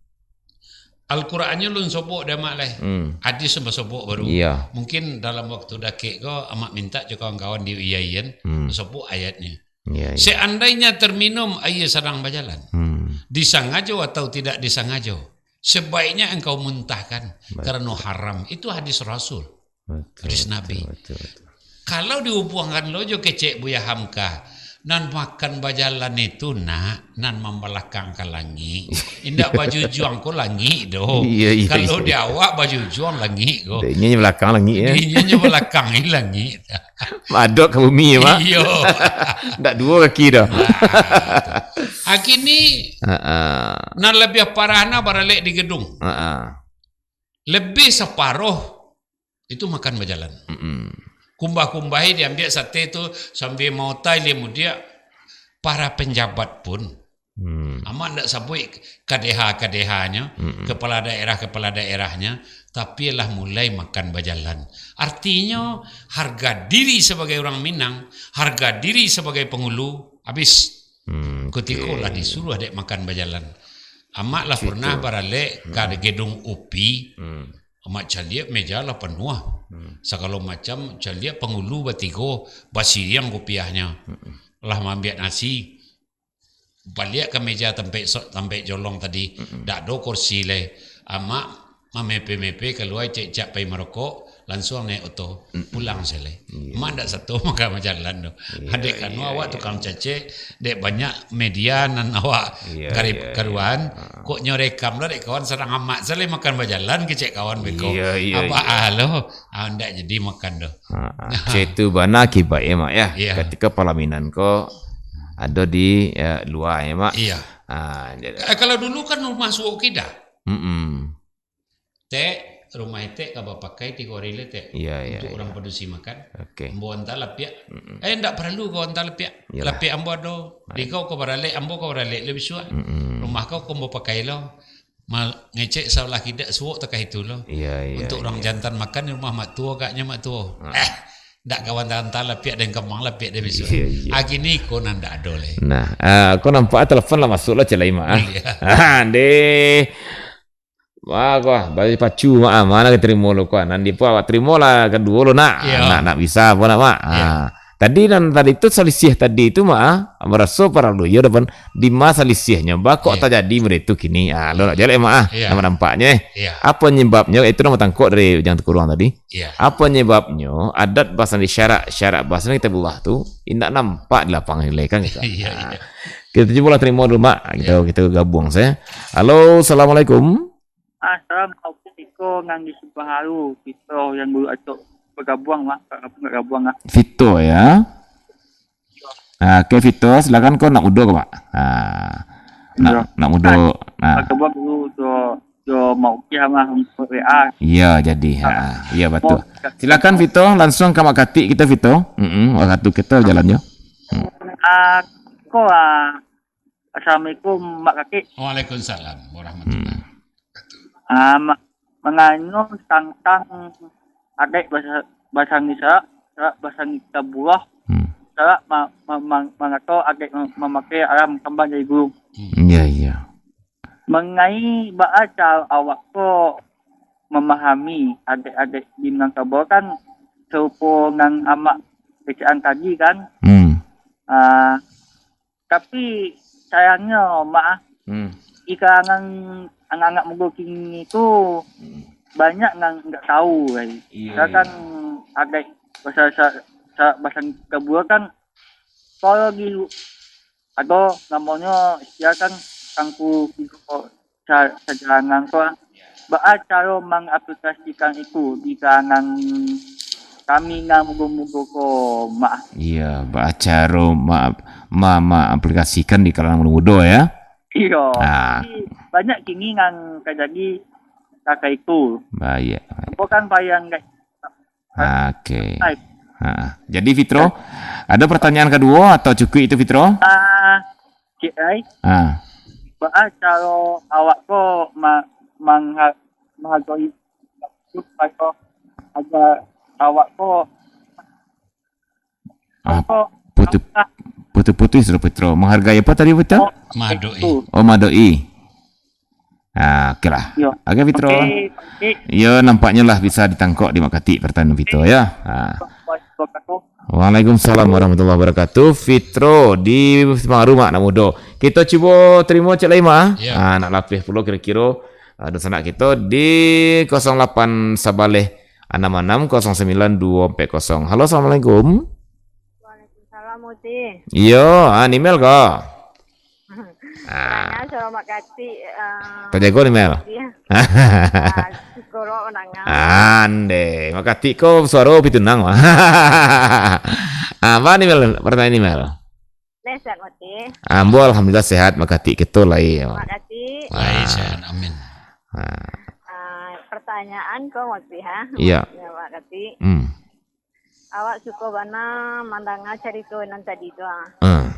Al-Qurannyo lun sobok dek amak lai. Hmm. Hadis lun basobok baru. Iya. Mungkin dalam waktu dakek ko, amak mintak jo kawan-kawan di U I A I kan, Hmm. basobok ayatnyo. Iya, iya. Seandainya terminum aia sadang bajalan, Hmm. disangajo atau tidak disangajo, sebaiknya engkau muntahkan, Betul. karena haram. Itu hadis Rasul. Betul, Hadis betul, Nabi. betul, betul. Kalau dihubuangkan lo jo kecek Buya Hamka, nan makan bajalan itu, nak, nan mambalakang ka langik. Indak bajujuang ko langik doh. Iya, iya, Kalau iya. di awak bajujuang langik ko. Dek inyo balakang langik, ya. Dek inyo balakang ni langik. Madok ka bumi, ya, Mak? Iyo. Ndak duo kaki doh. Nah, tu. Kini, Ha, ha. nan labiah parah nah baralek di gedung. Ha, ha. Lebih saparoh itu makan bajalan. Mm-mm. Kumbah-kumbah diambiak sate tu sambil maotai lai mudiak. Para penjabat pun, Hmm. amak ndak sabuik kadeha-kadehanyo, Mm-mm. kepala daerah-kepala daerahnyo, tapi lah mulai makan bajalan. Artinyo, harga diri sabagai urang Minang, harga diri sabagai pangulu, habis. Hmm, Kutiko oke. lah disuruah dek makan bajalan. Amak lah Situ. pernah baralek ka Hmm. gedung U P I. Hmm. Amak caliak meja lah panuah. Hmm. Sagalo macam caliak pangulu batigo, basiriang kupiahnyo. Hmm. Lah maambiak nasi. Baliak ka meja tampek so-, tampek jolong tadi, mm-mm, dak ado kursi lai. Amak mamepe-mepe kalua, cek-cek pai marokok, lansuang naiak oto, mm-mm, pulang salai. Iya. Amak ndak sato makan bajalan tu. Iya, dek kanu iya, awak iya, tukang cacek, dek banyak media nan awak, iya, garip iya, iya, karuan, ah, kok nyo rekam lah dek kawan, sadang amak salai makan bajalan kecek kawan beko. Iya, iya, apa iya. Ah lo, ah, ndak jadi makan tu. Ha, ha. Cek tu bana akibat ya, Mak, ya. Iya. Ketika palaminan ko ado di, ya, lua ya, Mak. Iya. Ha, jadi Eh, kalau dulu kan rumah suok kida. Mm-mm. Tek, rumah etek ka bapakai tigo hari le, Tek. Iya, iya, untuk urang iya. Padusi makan. Oke. Ambo anta lapiak. Mm-mm. Eh, ndak paralu kau anta lapiak. Iyalah. Lapiak ambo ado. Baik. Di kau kau baralek, ambo kau baralek le bisuak. Mm-mm. Rumah kau kau ambo pakai lo. Mal-, ngecek sabalah kida suok takah itu lo. Iya, iya, untuk urang iya. Jantan makan di rumah mak tuo, agaknyo mak tuo. Ah. Eh, ndak kawan anta lapiak den kamang lapiak den bisuak. Iya, iya. Ah, kini ko nan ndak ado le. Nah, ah, ko nampak telepon lah masuk lah, cek lai, Mak, ah. Iya. Ah, deh. Wah, ko, ah, bari pacu, Mak, ah. Mana ka tarimo lo ko, ah. Nan di po awak tarimo lah kaduo lo, nak. Iya. Nak, nak bisa apo nak, Mak? Iya. Ah. Tadi nan tadi tu salisiah tadi tu, Mak, ah, maraso paralu iyo dapan di ma salisiahnyo, ba kok iya. Tajadi model tu kini. Ah, lo nak jaleh, Mak, ah. Iya. Nama nampaknyo, eh. Iya. Apo nyebabnyo? Itu nama tangkok dari Ujang Tukurang tadi. Iya. Apo nyebabnyo adat basandi syarak, syarak basandi kitabullah tu indak nampak di lapangan nilai kan gitu. Iya, ah. Iya. Kita cubolah tarimo dulu, Mak. Kita, iya. Kita gabung sajo. Halo, assalamualaikum. Assalamualaikum, Iko ngan di Simpang Haru, Fito yang dulu acok bagabuang, Mak. Bagabuang, bagabuang, Mak. Fito, ya. Ah, oke, Fito, silakan ko nak mudo ko, Mak. Ah, nak, iya. Nak mudo, ah. Bagabuang dulu, jo, jo Mak Ukih, Mak, untuk W A. Iya, jadi. Ah. Ha, iya, betul. Mau silakan, Fito, langsung ka Mak Katik kita, Fito. Mm-mm, wakatu kita jalan, yo. Hmm. Ah, ko, ah, Assalamualaikum, Mak Katik. Waalaikumsalam warahmatullahi wabarakatuh. Ah, ma-, manganyo tantang adaik basa-, basandi syarak, syarak basandi kitabullah, hmm. Syarak ma-, ma-, ma-, mangato adaik ma-, mamakai aram kambang jadi guru. Hmm. Iya, iya. Mangai baa caro awak ko mamahami adaik-adaik di Minangkabau kan sarupo nan amak kecek an tadi kan? Hmm. Ah, Tapi, sayangnyo, Mak, ah, hmm. Di kalangan anak-anak mudo kini tu, hmm. Banyak nan indak tahu lai. Iya, misalkan iya. Adaik basa-, sa-, sa-, basandi kitabullah kan, kalau di lu-, ado namonyo, misalkan Tangku Pintu Sa-, Sajalangan ko, baa caro mangaplikasikan itu di kalangan kami nan mudo-mudo ko, Mak? Iya, baa caro ma-, ma-, maaplikasikan di kalangan mudo-mudo, ya? Iya. Ah. Tapi banyak kini nan tajadi takah itu. Baik. Ambo kan payah, guys. Oke. Hai. Ha. Jadi, Fitro, ya. Ada pertanyaan kedua atau cukup itu, Fitro? Ah, cik ai. Ah. Baa caro awak ko ma-, mangha-, manghargai, agar awak ko Ah, ko putu-, putus-putus tu, Fitro. Menghargai apa tadi, Fitro? Oh, mado'i. Oh, mado'i. Ah, oke lah. Yo. Oke, Fitro. Oke, oke. Yo, nampaknyo lah bisa ditangkok di Mak Katik pertanyaan Fitro, ya. Ah. Waalaikumsalam warahmatullahi wabarakatuh. Fitro di Semangaru, Mak, nak mudo. Kita cubo terima cek lain, Mak. Ya. Ah, nak lapeh pulo kira-kira, ah, dunsanak kita di kosong lapan sabaleh anam anam kosong sambilan duo ampek kosong. Halo, assalamualaikum. Waalaikumsalam, Uti. Iyo, ah, Nimel ko? Ah. Tanya suara Mak Katik, ah, tajago, Nimel. Iya. Ah, suko lo mandanga. Ande, Mak Katik ko suaro pitunang, wah. Ah, apa, Nimel? Pertanyaan, Nimel. Neh, sehat, Uti. Ambo alhamdulillah sehat, Mak Katik kito lai. Mak Katik. Ah. Lai sehat, amin. Ah. Ah, pertanyaan ko, Uti, ha? Iya. Ya, Mak Katik. Hmm. Awak suko bana mandanga carito nan tadi tu, ah. Ah,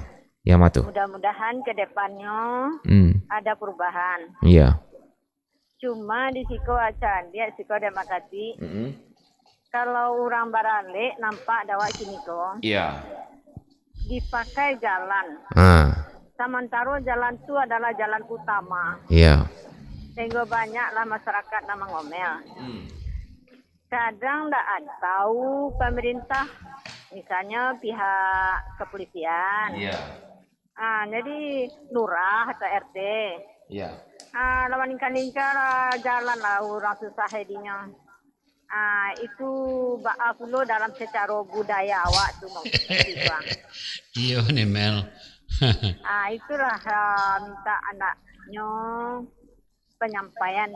yang ma tu? Mudah-mudahan ke depannyo, hmm, ada perubahan. Iya. Cuma di siko acan, di siko ada Mak Katik. Mm-mm. Kalau urang baralek, nampak dek awak kini ko. Iya. Dipakai jalan. Ah. Samantaro jalan tu adalah jalan utama. Iya. Sehingga banyaklah masyarakat nan mangomel. Hmm. Kadang ndak tahu pemerintah, misalnya pihak kepolisian. Iya. Ah, jadi lurah atau R T. Ya. Ah, lah maningka-ningka lah jalan lah urang susah jadinyo. Ah, itu baa pulo dalam sacaro budaya awak tu, Mak Uti, Bang. Iyo ni, Mel. Ah, itulah, ah, minta andaknyo panyampaian,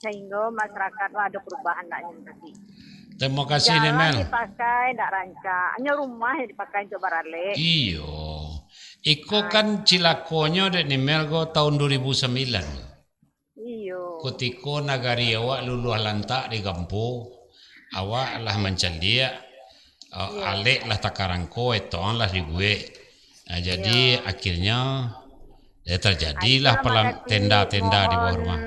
sahinggo masyarakat lah ado parubahan lah nyo tadi. Terima kasih, Jalan Nemel. Dipakai ndak rancak, hanyo rumah yang dipakai untuk baralek. Iyo. Iko Ah. kan cilakonyo dek Nemel ko tahun dua ribu sambilan. Iyo. Kutiko nagari awak luluah lantak digampo, awak lah mancaliak, a-, Iyo. alek lah takarangko, etong lah dibuek. Ah, jadi, Iyo. akhirnyo, eh, terjadilah Ah, itulah palam-, makasih tenda-tenda di bawah mohon rumah.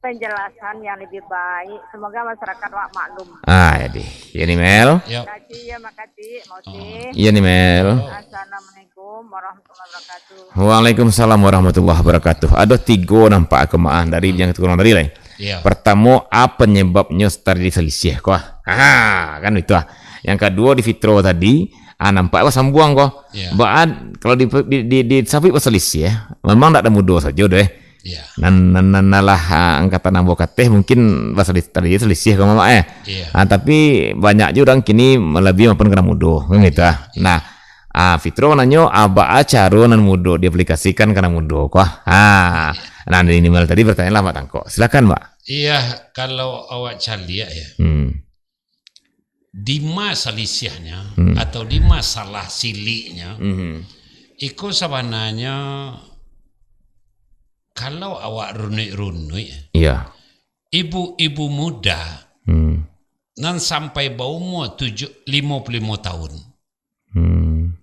penjelasan yang lebih baik. Semoga masyarakat awak maklum. Ah, jadi. Ya, ni, Mel. Ya. Makasih, ya, makasih, Mak Uti. Oh. Ya, ni, Mel. Oh. Assalamualaikum warahmatullahi wabarakatuh. Waalaikumsalam warahmatullahi wabarakatuh. Ado tigo nampak kemaah dari Hmm. yang kurang tadi lah. Ya. Pertamo, apa penyebabnyo terjadi selisih ko? Ah, kan itu ah. Yang kaduo di Fitro tadi, ah, nampak apa sambuang ko? Ya. Baa, kalau di, di, di, di Safik berselisih, memang ndak ado mudo sajo doh, eh. Ya. Nan, nan, nan, nan lah, ah, angkatan ambo kateh mungkin baseli-, tadi selisih ko, Mamak, eh. Ya. Ah, tapi banyak juo urang kini lebih mapan ka nan mudo, kan gitu, ah. Ya. Nah, ah, Fitro mananyo, ah, baa caro nan mudo diaplikasikan ka nan mudo ko, ah. Ah, Ya. nah, dari Nimal tadi pertanyaan lah, Mak Tangkok. Silakan, Mak. Iya, kalau awak caliak ya, Hmm. di ma salisiahnyo Hmm. atau di ma salah siliknyo, Mhm. iko sabananyo kalau awak runuik-runuik, Iya. ibu-ibu muda Hmm. nan sampai baumua tujuh, limo puluah limo tahun. Hmm.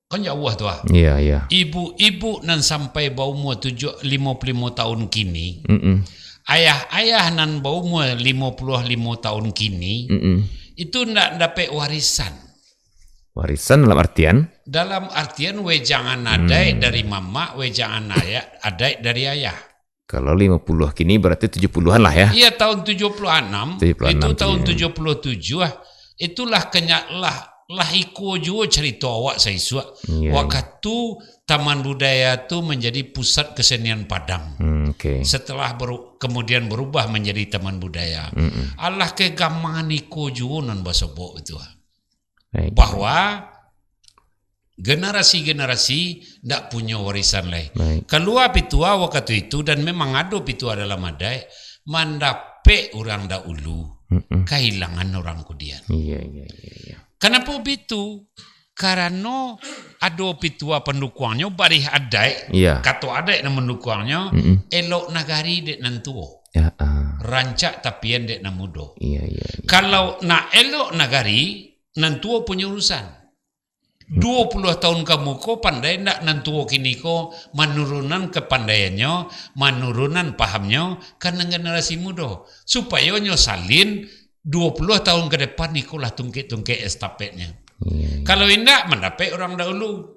Kan jauah tu ah. Iya, iya. Ibu-ibu nan sampai baumua tujuh, limo puluah limo tahun kini, Mm-mm. ayah-ayah nan baumua limo puluah limo tahun kini, Mm-mm. itu ndak dapek warisan. Warisan dalam artian? Dalam artian wejangan adaik Hmm. dari mamak, wejangan ayak, adaik dari ayah. Kalau limo puluah kini berarti tujuh puluhan lah ya? Iya, tahun tujuh puluh enam, Tujuh puluh enam itu tahun tujuh. tujuh puluh tujuh ah. Itulah kenyak lah, lah iko juo carito awak saisuak. Iya, iya. Wakatu Taman Budaya tu menjadi pusat kesenian Padang. Hmm, oke. Setelah beru-, kemudian berubah menjadi Taman Budaya. Mm-mm. Alah kegamangan iko juo nan basobok itu ah. Baik. Bahwa generasi-generasi ndak punyo warisan lai. Baik. Kalua pitua wakatu itu, dan memang ado pitua dalam adaik, mandapek urang dahulu, Mm-mm. kahilangan urang kudian. Iya, iya, iya, iya. Kanapo bitu? Karano ado pitua pandukuangnyo, barih adaik, Iya. kato adaik nan mandukuangnyo, Mm-mm. elok nagari dek nan tuo. Ya, ah. Rancak tapian dek nan mudo. Iya, iya, iya. Kalau nak elok nagari, nan tuo punyo urusan. Duo puluah tahun ka muko, pandai ndak nan tuo kini ko manurunan kapandaiannyo, manurunan pahamnyo ka nan generasi mudo, supayo nyo salin duo puluah tahun ka depan iko lah tungkek-tungkek estafetnyo. Iya, iya. Kalau indak, mandapek urang dahulu.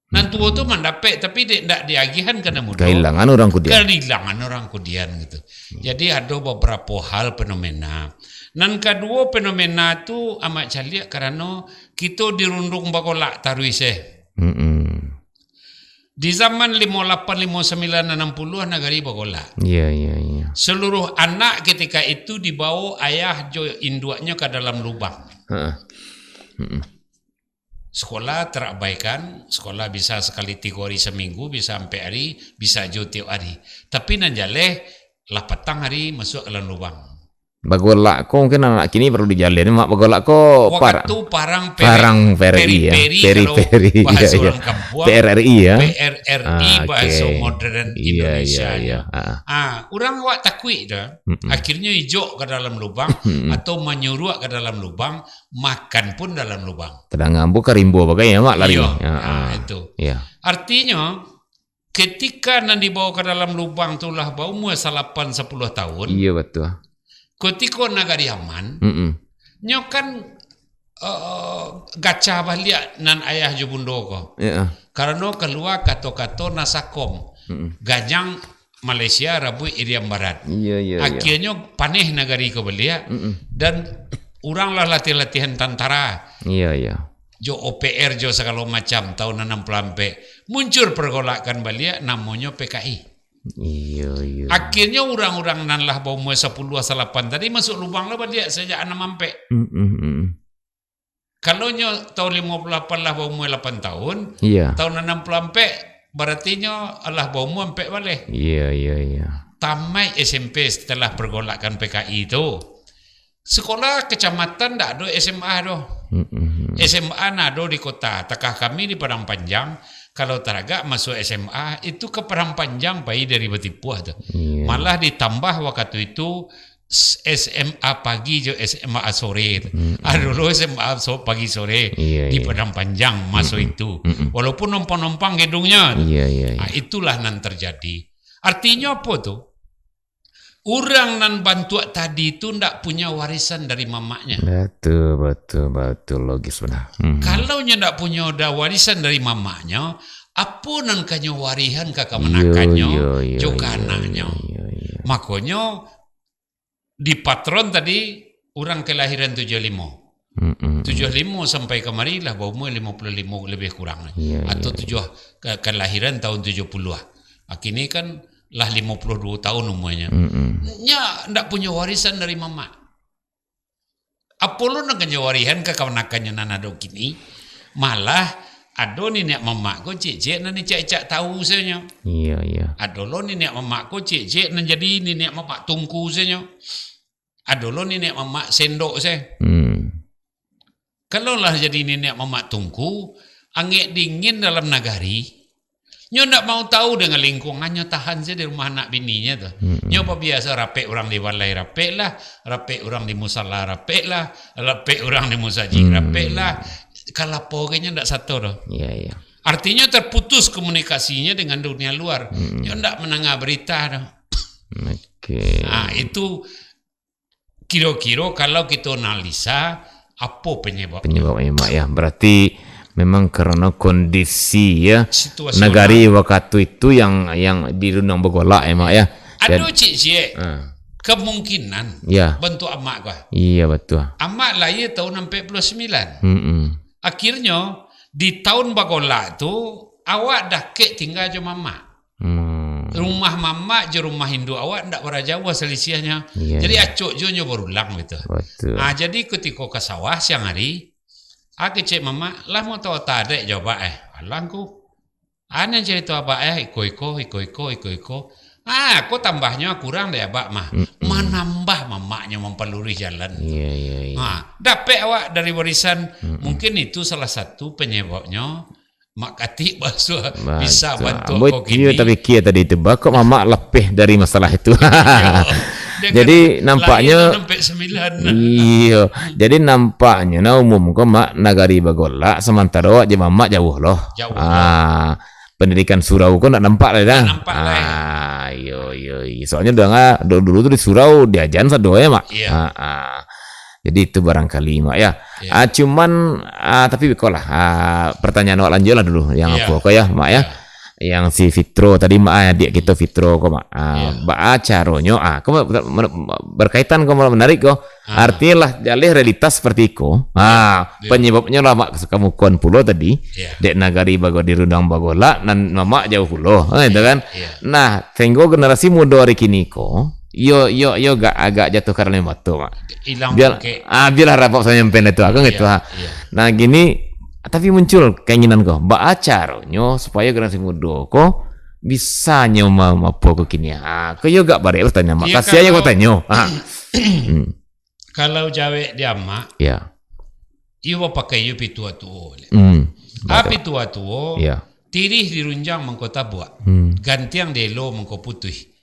Nan tuo tu mandapek, tapi dek ndak diagihan ka nan mudo. Kahilangan urang kudian. Kahilangan urang kudian gitu. Hmm. Jadi, ado babarapo hal fenomena. Nan kaduo, fenomena tu amat caliak karano kito dirundung bagolak taruih se. Mm-mm. Di zaman limo lapan, limo sambilan, anam puluah, nagari bagolak. Iya, iya, iya. Seluruh anak ketika itu dibawa ayah jo induaknyo ka dalam lubang. Heeh. Mm-mm. Sekolah terabaikan, sekolah bisa sekali tigo hari seminggu, bisa ampek hari, bisa jo tiok hari. Tapi nan jaleh, lah patang hari masuak ka dalam lubang. Bagolak ko mungkin anak kini paralu dijaleh. Mak, bagolak ko par-, Wakatu parang peri-, parang peri-, ya. Peri-peri, kalau Peri-peri, bahasa iya, iya. urang kampuang, P R R I, ya. P R R I Ah, bahasa oke. modern Iya, Indonesia, iya, iya. ya. Ah. Ah, urang awak takuik dah. Mm-mm. Akhirnyo ijok ka dalam lubang Mm-mm. atau manyuruak ka dalam lubang, makan pun dalam lubang. Tadanga ambo ka rimbo bagai ya, Mak, lari. Iyo. Ya, Ah, ah. itu. Ya. Artinyo, ketika nan dibawa ka dalam lubang tu lah baumua salapan sapuluah tahun, Iyo, batua. kutiko nagari aman, Mm-mm. nyo kan, eh, gacah baliak nan ayah jo bundo ko. Ya. Karano kalua kato-kato nasakom. Mm-mm. Gajang Malaysia, rabuik Irian Barat. Iya, iya, iya. Akhirnyo paneh nagari ko baliak, Mm-mm. dan urang lah latiah-latihan tantara. Iya, iya. jo O P R, jo sagalo macam, tahun anam puluah ampek, muncul pergolakan baliak, namonyo P K I. Iyo, iyo. Akhirnyo urang-urang nan lah baumua sapuluah, salapan tadi masuak lubang lah baliak sajak anam ampek. Mm, mm, mm. Kalau nyo tahun limo puluah lapan lah baumua lapan tahun, Iya. tahun anam puluah ampek, baratinyo lah baumua ampek baleh. Iya, iya, iya. Tamaik S M P setelah pergolakan P K I tu. Sekolah kecamatan ndak ado S M A doh. Mm-mm. S M A nan ado di kota. Takah kami di Padang Panjang, kalau taragak masuak S M A, itu ka Padang Panjang pai dari Batipuah tu. Iya. Malah ditambah wakatu itu, s-, S M A pagi jo S M A sore tu. Mm-mm. Ah, dulu S M A so-, pagi sore Iya, di iya. Padang Panjang maso Mm-mm. itu. Mm-mm. Walaupun nompang-nompang gedungnyo. Iya, iya, iya. Ah, itulah nan terjadi. Artinyo apo tu? Urang nan bantuak tadi tu ndak punya warisan dari mamaknya. Betul, betul, betul. Logis benar. Hmm. Kalau nyo ndak punyo da warisan dari mamaknyo, apo nan ka nyo warihan ka kamanakannyo Iyo, iyo, iyo, jo ka iyo, anaknyo? iyo, iyo, iyo. Makonyo, di patron tadi, urang kelahiran tujuah limo. Mm-mm. Tujuah limo sampai kamari lah baumua limo puluah limo lebih kurang. Iya, Atau iya, tujuah, iya. ke-, kelahiran tahun tujuah puluah. Ah, kini kan lah limo puluah duo tahun umuanyo. Mm-mm. Nya ndak punyo warisan dari mamak. Apo lo nan ka nyo warihan ka kamanakannyo nan ado kini? Malah, ado niniak mamak ko ciek-ciek nan icak-icak tahu sajo. Iya, iya. Ado lo niniak mamak ko ciek-ciek nan jadi niniak mamak tungku sajo. Ado lo niniak mamak sendok se. Hmm. Kalau lah jadi niniak mamak tungku, angek dingin dalam nagari, nyo ndak mau tahu dengan lingkungan, nyo tahan se di rumah anak bininyo tu. Mm-mm. Nyo pabiaso rapek urang di balai rapek lah, rapek urang di musala rapek lah, rapek urang di musajik Hmm. rapek lah, kalapo ge nyo ndak sato doh. Iya, iya. Artinyo terputus komunikasinyo dengan dunia luar. Mm-mm. Nyo ndak mandanga berita doh. Oke. Ah, itu kiro-kiro kalau kito analisa, apo penyebabnyo? Penyebabnyo, Mak, ya. Berarti memang karena kondisi, ya, Situasi nagari orang. wakatu itu yang, yang dirundang bagolak, ya, Mak, ya. Ado Jad- ciek-ciek Ah. kemungkinan Ya. bantuak amak ko. Iya, betul. Amak lahia tahun ampek puluah sambilan. Mm-mm. Akhirnyo, di tahun bagolak tu, awak dakek tingga jo mamak. Hmm. Rumah mamak jo rumah induak awak ndak bara jauah salisiahnyo. Iya, Jadi, iya. acok juo nyo barulang gitu. Betul. Ah, jadi kutiko ka sawah siang hari, ah, kecek mamak, "Lah motota dek jo abak eh?" "Alah ngku." "Ah, nan carito abak eh, iko-iko, iko-iko, iko-iko." Ah, ko tambahnyo kurang dek abak mah. Mm-mm. Manambah mamaknyo mampaluruih jalan. Iya, iya, iya. Ah, dapek awak dari warisan. Mm-mm. Mungkin itu salah satu penyebabnyo Mak Katik basuah bisa Batua. bantuak Ambo kau iyo kini. tapikia tadi tu, ba kok mamak lapeh dari masalah itu. Iyo. Dia Jadi, kan nampaknyo lahia sampai sembilan. Iyo. Jadi, nampaknyo nah umum ko mak nagari bagolak, samantaro awak jo mamak jauah loh. Jauah loh. Ah, pendidikan surau ko ndak nampak lai dah. Ndak nampak lai. Ah, iyo, iyo, iyo. Soalnyo danga, du-, dulu tu di surau diajan sado ya, Mak. Iya. Ah, ah. Jadi itu barangkali, Mak, ya. Ya. Ah, cuman, ah, tapi ko lah, ah, pertanyaan awak lanjut lah dulu, yang Ya. apo ko ya, Mak, ya. Ya. Yang si Fitro tadi, Mak, ah, adik kito Fitro ko, Mak. Ah, Ya. baa caronyo, ah, ko ber-, ber-, berkaitan ko, menarik ko. Ah. Artinyo lah, jaleh realitas seperti iko. Ya. Ah, Ya. penyebabnyo lah, Mak, kamukoan pulo tadi. Ya. Dek nagari bago-, dirundang bagolak, nan mamak jauh pulo. Ah, itu Ya. kan. Ya. Nah, sehinggo generasi mudo hari kini ko, Yo, yo, yo, agak, agak jatuh ka dalam bato, Mak. Ilang Biar, pangkek. ah, biarlah rabab sampai nyampein itu, kan gitu, Iya, ha. iya. Nah, gini, tapi muncul keinginan ko, baa caronyo supayo generasi mudo ko bisa nyo ma-, mapo ko kini? Ha, ko yo agak barek pertanyaan, Mak. Iya, Kasian yo kalau ko tanyo. Ha. Hmm. kalau jawek di amak, Iya. iyo bapakai yo pituah tuo. Hmm. Ah, Betul. pituah tuo, Iya. tirih dirunjang mangko tabuak. Hmm. Gantiang dielo mangko putuih.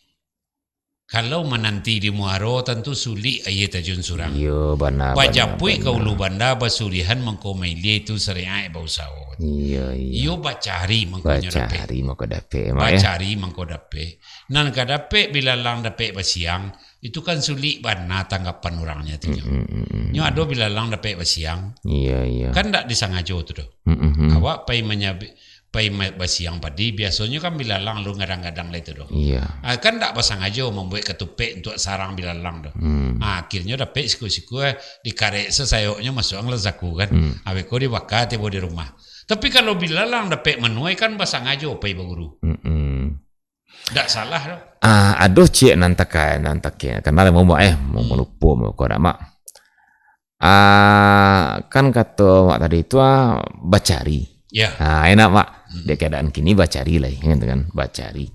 Kalau mananti di muaro, tantu sulik aia tajun surang. Iyo, bana, bana, Bajapuik ka bana. ulu banda, basurihan mangko mailia itu sariaik bausawo. Iyo, iyo. Iyo bacari mangko nyo dapek. Bacari mangko dapek, Mak, ya. Bacari mangko dapek. Nan ka dapek bilalang dapek basiang, itu kan sulik bana tanggapan urang nyo tu nyo. Mm, mm, mm, mm. Nyo ado bilalang dapek basiang. Iyo, iyo. Kan ndak disangajo tu doh. Mm, mm, mm. Awak pai manyabi-, pai ma-, basiang padi, biasonyo kan bilalang alun gadang-gadang lai tu doh. Iya. Ah, kan ndak basangajo mambuek katupek untuak sarang bilalang tu. Hmm. Ah, akhirnyo dapek siku-siku, eh, dikarek se sayoknyo masuak dalam saku kan. Hmm. Abih ko dibaka tibo di rumah. Tapi kalau bilalang dapek manuai kan basangajo pai baguru. Mm-mm. Ndak salah doh. Ah, adoh ciek nan takai, nan takai. Kana lah, Mak, eh, mau Hmm. malupo, mau kau nak, Mak. Ah, kan kato Mak tadi tu, ah, bacari. Ya. Ah, enak, Mak. Hmm. Di keadaan kini bacari lah, kan, kan, bacari.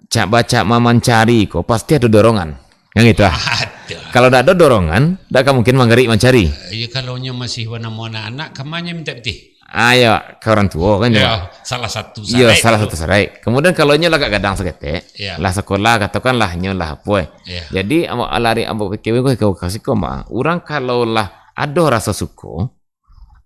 Cak bacak mamancari ko, pasti ado dorongan. Kan gitu, ah. Aduh. Kalau ndak ado dorongan, ndak akan mungkin manggarik mancari. Eh, ya, kalau nyo masih banamo anak-anak, ka ma nyo mintak pitih? Ah, ya, ka urang tuo kan, Yo, cuma. salah satu Yo, syarat salah tu. satu syarat. Kemudian kalau nyo lah agak gadang saketek, Ya. lah sekolah, katakanlah nyo lah apo, eh. Ya. Jadi, ambo lari, ambo pikir, "Weh, kau kasih ko, Mak." Urang kalau lah ado raso suko,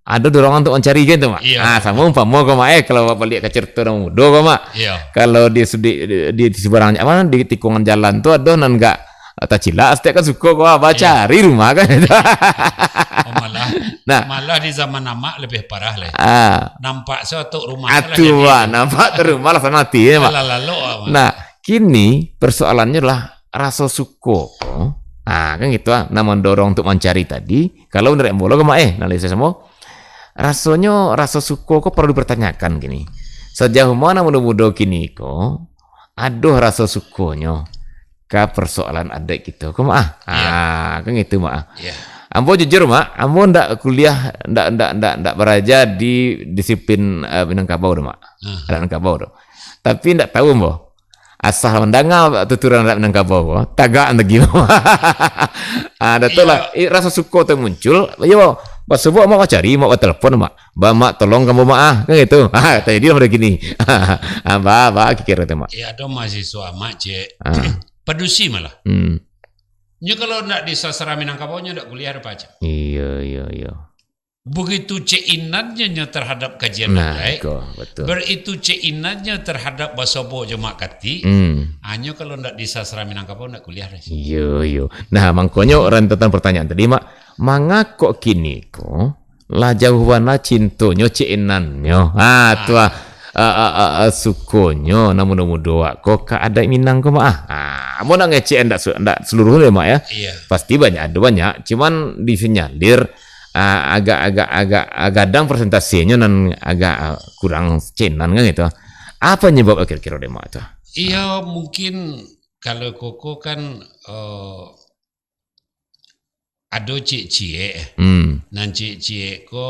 ado dorongan untuk mancari kan tu, Mak? Iya. Ah, samo umpamo ko, Mak, eh, kalau baliak ka carito nan mudo ko, Mak. Iya. Kalau di sudi-, di, di, di sibarang, apa, di tikungan jalan tu ado nan agak tacilak, setiap kan suko ko, ah, Iya. bacari rumah kan. Oh, malah, Nah. malah di zaman amak lebih parah leh. Ah. Nampak se atok rumah se lah Atu, jadi Mak, tu. nampak tu rumah lah sana mati, ya, Mak. Alah, lalok, ah, Mak. Nah, kini persoalannyo lah raso suko ko. Ah, kan gitu, ah, nan mandorong untuk mancari tadi. Kalau menurut ambo lo ko, Mak, eh, analisis ambo, rasonyo raso suko ko paralu dipertanyakan kini. Sajauah ma nan mudo-mudo kini ko, ado raso sukonyo ka persoalan adaik kito ko, Mak, ah? Iya. Ah, kan gitu, Mak, ah. Iya. Ambo jujur, Mak, ambo ndak kuliah, ndak, ndak, ndak, ndak baraja di disiplin, eh, Minangkabau tu, Mak. Ah. Adat Minangkabau tu. Tapi ndak tahu ambo. Asa mandanga tuturan adat Minangkabau ko, tagak lagi. Ah, dah tu Iya. lah, eh, raso suko tu muncul, yo, basuo Mak bacari, Mak batelepon, Mak. "Ba, Mak, tolong ka ambo, Mak, ah," kan gitu. Ah, tajadi lah pada kini. Ah, ba, ba, kira-kira tu, Mak. Ya, ado mahasiswa amak, cek. Ah. Padusi malah. Hmm. Nyo kalau ndak di sastra Minangkabau, nyo ndak kuliah doh, Pak. Iya, iya, iya. Begitu ceinannyo nyo terhadap kajian Nah, adaik, iko, betul. begitu ceinannyo terhadap basobok jo Mak Katik, Hmm. hanyo kalau ndak di sastra Minangkabau, ndak kuliah doh. Iyo, iyo. Nah, mangkonyo rentetan pertanyaan tadi, Mak, mangako kini ko lah jauah bana cintonyo ceinannyo? Ah, Ah. tu ah. Ah, ah, ah, ah, sukonyo nan mudo-mudo awak ko ka adaik Minang ko, Mak, ah. Ah, ambo ndak ngecek ndak su-, ndak seluruh deh, Mak, ya. Iya. Pasti banyak, ado banyak. Cuman disinyalir, ah, agak, agak, agak, ah, gadang presentasinyo nan agak, ah, kurang cainan kan gitu. Apa nyebab kiro-kiro deh, Mak, tu? Iya, mungkin kalau koko kan, eh, ado ciek-ciek. Hmm. Nan ciek-ciek ko,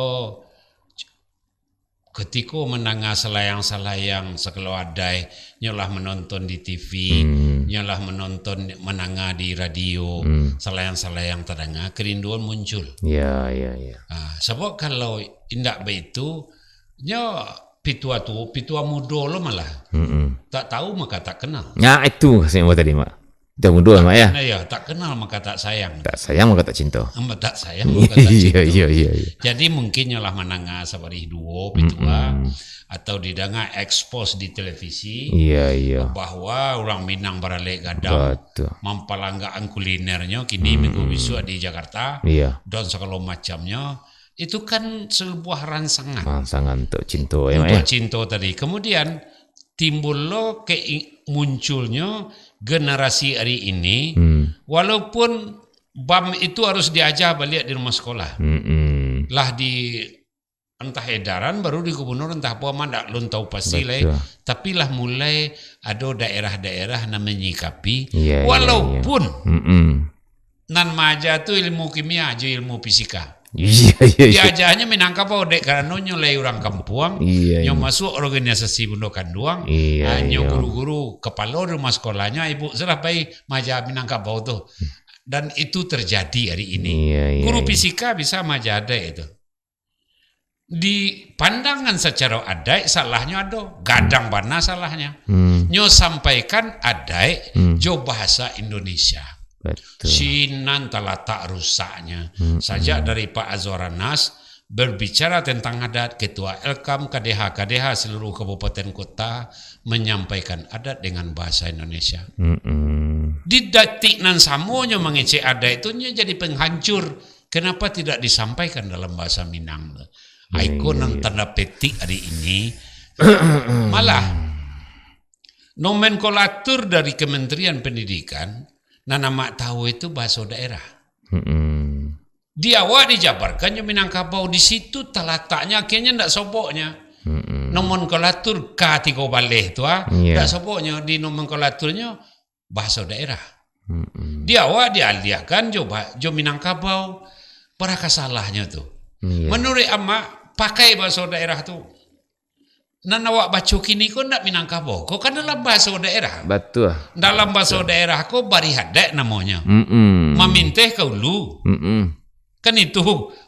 ketiko mandanga salayang-salayang sagalo adaik, nyo lah manonton di T V, Hmm. nyo lah manonton, mandanga di radio, Hmm. salayang-salayang tadanga, kerinduan muncul. Ya, ya, ya. Ah, sabab kalau indak baitu, nyo pitua tu, pitua mudo lo malah. Mm-mm. Tak tahu maka tak kenal. Nah, itu maksudnya tadi, Mak. Dah mudo, Mak, ya? Nah, ya, tak kenal maka tak sayang. Tak sayang maka tak cinta. Maka tak sayang maka tak cinta. Iya, iya, iya, iya. Jadi mungkin nyo lah mandanga sabarih duo pitua, Mm-mm. atau didanga ekspos di televisi, Iya, iya. bahwa urang Minang baralek gadang, Betul. mampalanggaan kulinernyo kini Mm-mm. minggu bisuak di Jakarta, Iya. dan sagalo macamnyo, itu kan sebuah rangsangan. Rangsangan untuk cinta, ya, Mak, Untuk ya? cinta tadi. Kemudian, timbul lo kei-, munculnyo generasi ari ini, Hmm. walaupun bam itu harus diaja baliak di rumah sekolah. Mm-mm. Lah di, entah edaran, baru di gubernur, entah apo, amak ndak, lun tahu pasti lai. Betul. Tapi lah mulai ado daerah-daerah nan manyikapi, Iya, iya, iya. walaupun Mm-mm. nan maaja tu ilmu kimia jo ilmu fisika. Iya, iya, iya. Diajanyo Minangkabau, dek karano nyo lai urang kampuang, Iya, nyo iya. masuak organisasi bundo kanduang, Iya, ah, nyo iya. guru-guru, kapalo rumah sekolahnyo, ibu sudah pai maaja Minangkabau tu. Dan itu terjadi hari ini. Iya, iya, Guru iya. fisika bisa maaja adaik itu. Di pandangan sacaro adaik, salahnyo ado, gadang bana salahnyo. Hmm. Nyo sampaikan adaik Hmm. jo bahasa Indonesia. Betul. Sinan talatak rusaknyo. Hmm, Sajak hmm. dari Pak Azwar Anas berbicara tentang adat, Ketua Elkam, K D H, K D H seluruh kabupaten kota menyampaikan adat dengan bahasa Indonesia. Hmm, hmm. Di datik nan samonyo mangecek adaik tu, nyo jadi penghancur. Kenapa tidak disampaikan dalam bahasa Minang tu? Iya, Iko iya, nan iya. tanda petik hari ini, Malah, nomenklatur dari Kementerian Pendidikan, nan amak tahu itu bahaso daerah. Mm-mm. Di awak dijabarkan jo Minangkabau, di situ talataknyo, akhirnyo ndak soboknyo. Mm-mm. Nomenklatur K tigo baleh tu, ah, Iya. ndak soboknyo di nomenklaturnyo bahaso daerah. Mm-mm. Di awak dialiahkan jo ba-, jo Minangkabau. Baraka salahnyo tu? Iya. Manuruik amak, pakai bahaso daerah tu. Nan awak baco kini ko ndak Minangkabau, ko kan dalam bahaso daerah. Batua. Dalam bahaso Batua. daerah ko barih adaik namonyo. Mm-mm. Maminteh ka ulu. Mm-mm. Kan itu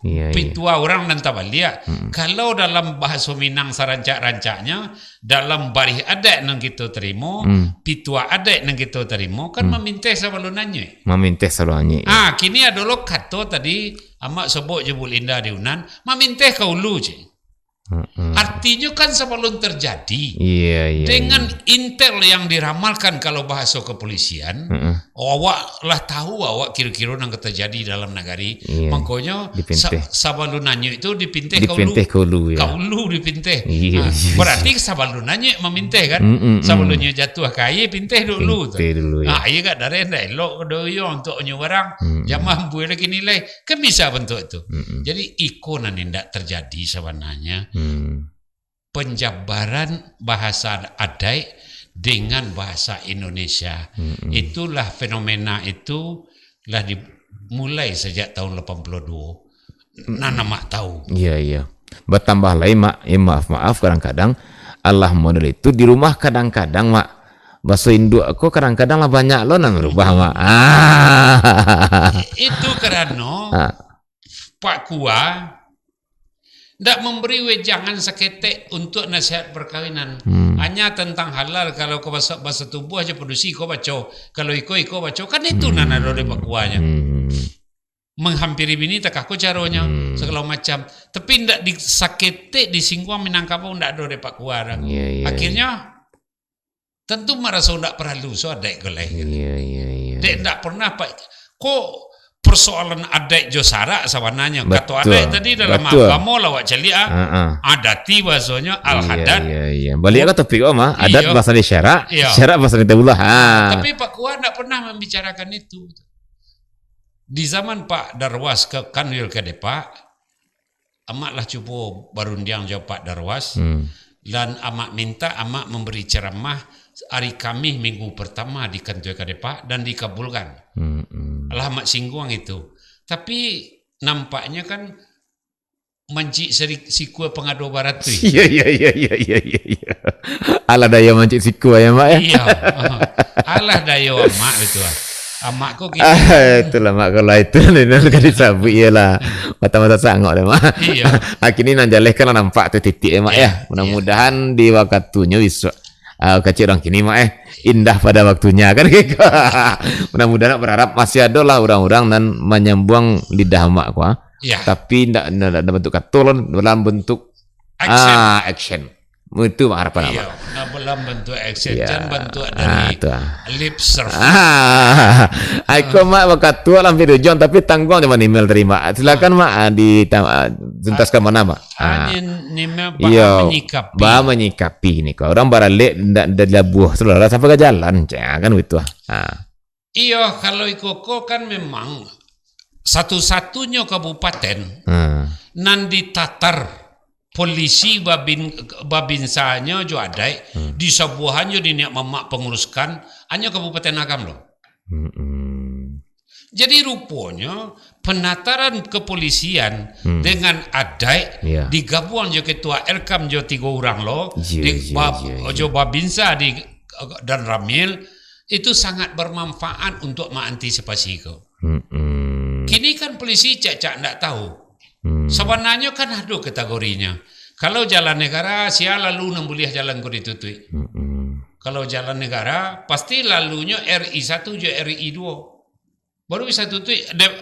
Iya, iya. pitua urang nan tabaliak. Mm-mm. Kalau dalam bahaso Minang sarancak-rancaknyo, dalam barih adaik nan kito tarimo, Mm. pitua adaik nan kito tarimo, kan Mm. maminteh sabalun anyuik. Maminteh sabalun anyuik, ya. Ah, kini ado lo kato tadi, amak sobok jo Bu Linda di Unan, maminteh ka ulu, cik. Mm-mm. Artinyo kan sabalun terjadi. Iya, iya, Dengan iya. intel yang diramalkan kalau bahaso kepolisian, Mm-mm. awak lah tahu awak kiro-kiro nan ka terjadi dalam nagari. Iya. Mangkonyo, Dipinteh. sa-, sabalun anyuik tu dipinteh ka ulu. Dipinteh ka ulu, ya. Ka ulu dipinteh. Iya, Ha, iya, berarti iya. sabalun anyuik maminteh, kan? Mm-mm, mm. Sabalunnyo jatuah ka aia, pinteh dulu tu. Pinteh dulu, ya. Ha, iya, kan, dareh ndak elok doh iyo untuak nyo barang. Mm-mm. Jaman buai lagi nilai. Kan bisa bantuak tu. Mm-mm. Jadi, iko nan indak terjadi sabananyo. Hmm. Penjabaran bahasa adaik dengan bahasa Indonesia. Mm-mm. Itulah fenomena itu lah dimulai sajak tahun lapan puluh dua. Nan amak tahu. Iya, iya. Batambah lai, Mak. Eh, maaf, maaf, kadang-kadang alah model itu di rumah kadang-kadang, Mak. Baso induak ko kadang-kadang lah banyak lo nan berubah, Mak. Ah. Itu karano Ah. Pak Kua ndak memberi wejangan saketek untuk nasihat perkawinan. Hmm. Hanya tentang halal, kalau ko baso, baso tubuah aja padusi ko baco, kalau iko, iko baco, kan itu Hmm. nan ado di Pak Kuanyo. Hmm. Menghampiri bini takah ko caronyo, Hmm. segalo macam. Tapi ndak di, saketek disingguang Minangkabau ndak ado di Pak Kua. Iya, iya, Akhirnyo, iya. tentu maraso ndak paralu so adaik ko lai. Iya, iya, iya. Dek ndak pernah, Pak. Ko persoalan adaik jo syarak sabananyo. Kato Batua. adaik tadi dalam Batua. agamo lah awak caliak, ah. Ha, ha. Adati bahasonyo, Iya, al-hadat. iya, iya. Baliak ka topik awak mah. Adat Iya. bahasa di syarak, Iya. syarak bahasa di taulah. Ha. Tapi Pak Kua ndak pernah membicarakan itu. Di zaman Pak Darwas ke Kanwil Kadepak, amak lah cubo barundiang jo Pak Darwas, Hmm. dan amak minta amak memberi ceramah hari Kamih minggu pertama di Kantua Kadepak dan dikabulkan. Hmm, hmm. Lah amak singguang itu. Tapi nampaknyo kan mancik seri-, sikua pangado barat tu. Iya, iya, iya, iya, iya, iya, iya. Alah dayo mancik sikua ya, Mak, ya? Iya. Alah dayo amak itu, ah. Amak ko kini. Ah, itulah, Mak, kalau itu, nan ka disabuik, iyalah. Mata-mata sangok deh, Mak. Iya. Ah, kini nan jaleh kan lah nampak tu titik, ya, Mak, Iya, ya. Mudah-mudahan di wakatunyo bisuak, ah, kecek urang kini, Mak, eh, indah pada waktunya, kan, gitu. Mudah-mudahan, berharap masih ado lah urang-urang nan manyambuang lidah Mak ko, ah. Iya. Tapi ndak, ndak, ndak bentuk kato lo, dalam bentuk Action. Ah, action. Itu harapan Iya, Mak. Nah, dalam bentuk action, Iya. jan bentuk Ah, dari tu, ah. lip service. Ah, iko, Mak, bakatua lah hampir ujung, tapi tangguang cuma email terima. Silakan, Mak, ah, di, ah, tuntaskan mana, Mak? Ah, Ah. ni, ni, Mak, Iyo, menyikapi. Ba menyikapi ni ko. Urang baralek ndak, ndak dilabuah, saudara sampai ka jalan, cak, kan gitu, ah. Ah. Iyo, kalau iko ko kan memang satu-satunyo kabupaten Hmm. nan ditatar polisi babin-, babinsanyo jo adaik, Hmm. disabuahan jo niniak mamak panguruskan, hanyo Kabupaten Agam lo. Hmm. Jadi ruponyo penataran kepolisian Hmm. dengan adaik Iya. digabuang jo ketua Elkam jo tigo urang lo, Iya, di iya, ba-, iya, iya. jo babinsa di, dan Ramil, itu sangat bermanfaat untuk mengantisipasi ko. Mm-mm. Kini kan polisi cak-cak ndak tahu. Hmm. Sabananyo kan ado kategorinyo. Kalau jalan negara, sia lalu nan buliah jalan ko ditutuik. Mm-mm. Kalau jalan negara, pasti lalunyo R I satu jo R I dua. Baru bisa tutuik, de-,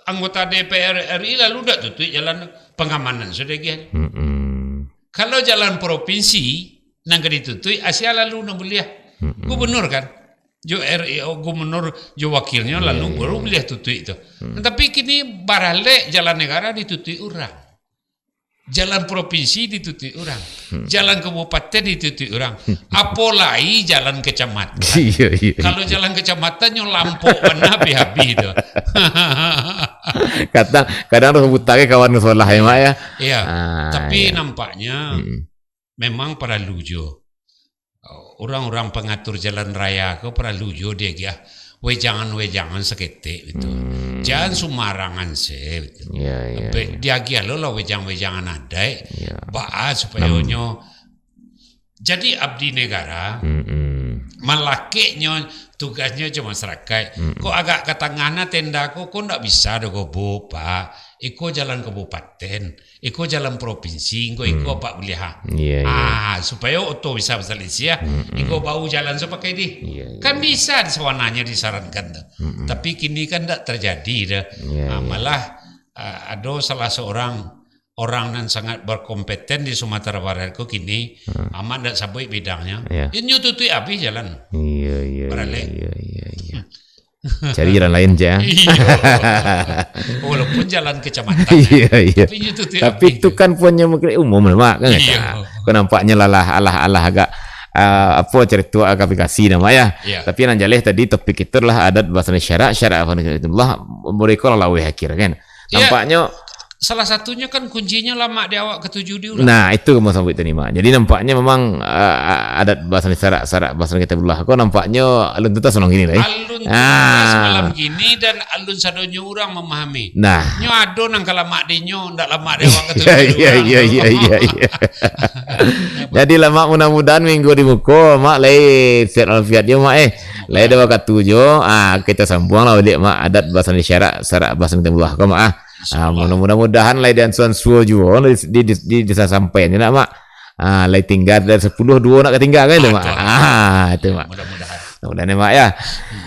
anggota D P R R I lalu ndak tutuik jalan, pengamanan sudah agiah. Mm-mm. Kalau jalan provinsi, nan ka ditutuik, asia lalu nan buliah. Mm-mm. Gubernur kan? Jo R I, oh, gubernur jo wakilnyo Iya, lalu iya, baru iya. buliah tutuik tu. Mm. Tapi kini baralek jalan negara ditutuik urang. Jalan propinsi ditutuik urang. Hmm. Jalan kabupaten ditutuik urang. Apo lai jalan kacamatan. Iyo, iyo, Kalau iyo. jalan kacamatan nyo lampok bana habih-habih tu. Kadang, kadang tu buta ke kawan sekolah ya, Mak, ya? Iya. Ah, Tapi iya. nampaknya Hmm. memang paralu jo. Urang-urang pangatur jalan raya ko paralu jo diagiah wejangan-wejangan saketek gitu. Hmm. Jan sumarangan se gitu. Iya, iya, Sampai iya. diagiah lo lah wejang-wejangan adaik. Iya. Baa supayo Nam- nyo jadi abdi negara, Mm-mm. malakeknyo tugasnyo jo masyarakat. Mm-mm. Kok agak ka tangah na tenda ko, ko ndak bisa doh gobo, Pak. Iko jalan kabupaten, iko jalan propinsi, iko, iko Hmm. apak buliah, ha. Iya, iya. Ah, supayo oto bisa basalisiah, Mm-mm. iko bau jalan sapakai di. Iya, iya. Kan bisa sabananyo disarankan tu. Mm-mm. Tapi kini kan ndak terjadi dah. Iya, Ah, iya. malah, ah, ado salah seorang orang nan sangat berkompeten di Sumatera Barat ko kini, Hmm. amak ndak sabuik bidangnyo. Iya. Inyo tutuik habis jalan. Iya, iya, Baralek. iya, iya, iya, iya. Cari jalan lain je, ah. Iya. Walaupun jalan kecamatan, Iya, iya. tapi itu tu Tapi habis tu tu. kan punya mungkin umum lah, Mak, kan? Iya. Kau nampaknya lalah, alah, alah agak, ah, apa, cerita agak aplikasi nama ya. Iya. Tapi yang jaleh tadi topik itu adalah adat bahasa syarak, syarak apa Allah, mereka lah laweh akhir, kan? Iya. Nampaknya Salah satunyo kan kuncinyo lamak di awak katuju di urang. Nah, itu mau sampai tadi, Mak. Jadi nampaknya memang, ah, adat bahasa ni syarak, syarak bahasa ni kita belah. Kau nampaknya alun tuntas malam kini lah, eh? Alun tuntas Ah. malam kini dan alun sadonyo urang memahami. Nah. Nyo ado nang ka lamak di nyo, ndak lamak di awak katuju Iya, di iya, urang. iya, iya, iya, iya. Jadi lamak mudah-mudahan minggu di muko, Mak, lai sihat walafiat jo, Mak, eh. Lai ada wakatu jo. Ah, kita sambuang lah baliak, Mak, adat bahasa ni syarak, syarak bahasa ni kita belah. Kau, Mak, ah. Ah, Insyaallah. mudah-mudahan lai diansuan suo juo di, di, di, di, disampaian nak, Mak. Ah, lai tingga dari sepuluh, duo nak katingga kan tu, Ah, Mak? tu. Ah, tu, Mak. Mudah-mudahan. Mudah-mudahan, Mak, ya.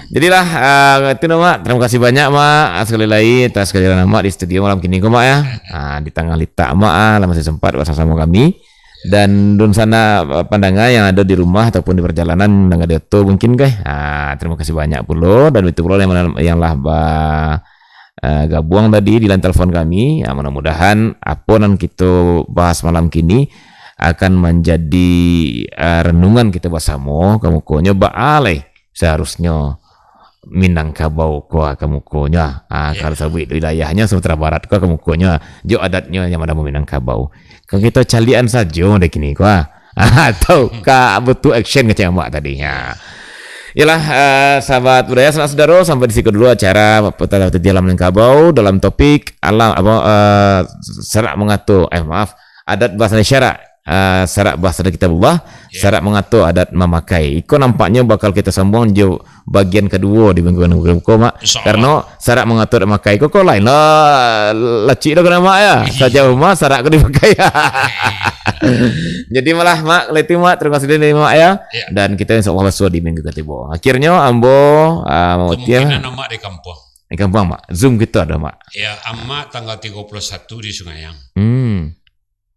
Jadilah, ah, itu nah, Mak. Terima kasih banyak, Mak. Ah, sekali lagi atas kehadiran Mak di studio malam kini ko, Mak, ya. Ah, di tangah litak, Mak, ah, lah masih sempat bersama-sama kami. Dan dunsanak, ah, pandanga yang ada di rumah ataupun di perjalanan, mandanga di oto mungkin, kah? Ah, terima kasih banyak pulo. Dan itu pulo yang, yang lah ba-, eh, gabuang tadi di line telepon kami. Ya, mudah-mudahan apo nan kito bahas malam kini akan manjadi, eh, renungan kito basamo, ka mukonyo baa lai seharusnyo Minangkabau ko ka mukonyo. Ah, Ya. kalau sabuik wilayahnyo Sumatera Barat ko ka mukonyo. Jo adatnyo yang manamo Minangkabau. Ka kito caliakan sajo dek kini ko. Atau ka butuh action kecek Mak tadi. Ya. Yalah, eh, sahabat budaya, sanak saudara, sampai di siko dulu acara Patah Titi Alam Minangkabau dalam topik alam, apa, eh, syarak mangato, eh, maaf, adat bahasa syarak, eh, syarak bahasa Kitabullah, Ya. syarak mangato adat mamakai. Iko nampaknyo bakal kita sambuang jo bagian kaduo di minggu-minggu ko, Mak. Insya Allah. Karano syarak mangato adat makai ko, ko lain lah, lacik dah kena, Mak, ya. Iya. Sajauh ma syarak ko dipakai. Jadi malah, Mak, kalau itu, Mak, terima kasih dari Mak, ya. Ya. Dan kita insya Allah basuo di minggu katibo. Akhirnyo, ambo, ah, Mak Uti, ya. Kemungkinan amak di kampuang. Di kampuang, Mak. Zoom kita ada, Mak. Ya, amak tanggal tigo puluh satu di Sungayang. Hmm.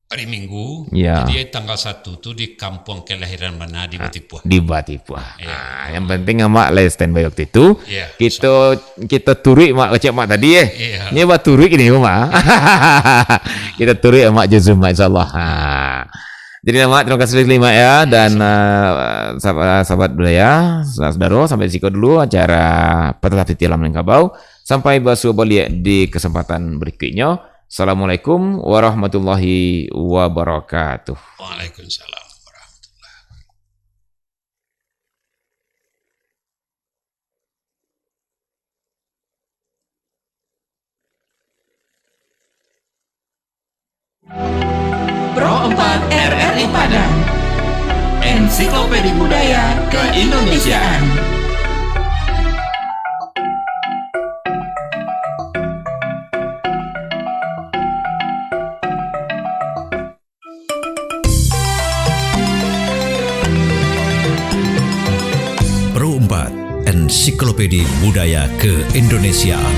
Hari Minggu, Ya. jadi tanggal satu tu di kampuang kelahiran bana di Ah, Batipuah. di Batipuah. Ya. Ah, yang penting amak lah standby waktu itu. Ya, Kita, kita turuik, Mak, kecek Mak tadi, eh. Ya. Ni baturuik ni, Mak. Kita turuik, Mak, jo Zoom, Mak, insya Allah. Ha. Jadi, Mak, terima kasih sekali, Mak, ya. Dan, Sama. ah, sah-, sahabat budaya, saudara, sampai di siko dulu acara Patah Titi Alam Minangkabau. Sampai basuo baliak di kesempatan berikutnya. Assalamualaikum warahmatullahi wabarakatuh. Waalaikumsalam warahmatullahi wabarakatuh. Pro empat R R I Padang. Ensiklopedia Budaya Keindonesiaan. Pro empat, Ensiklopedia Budaya Keindonesiaan.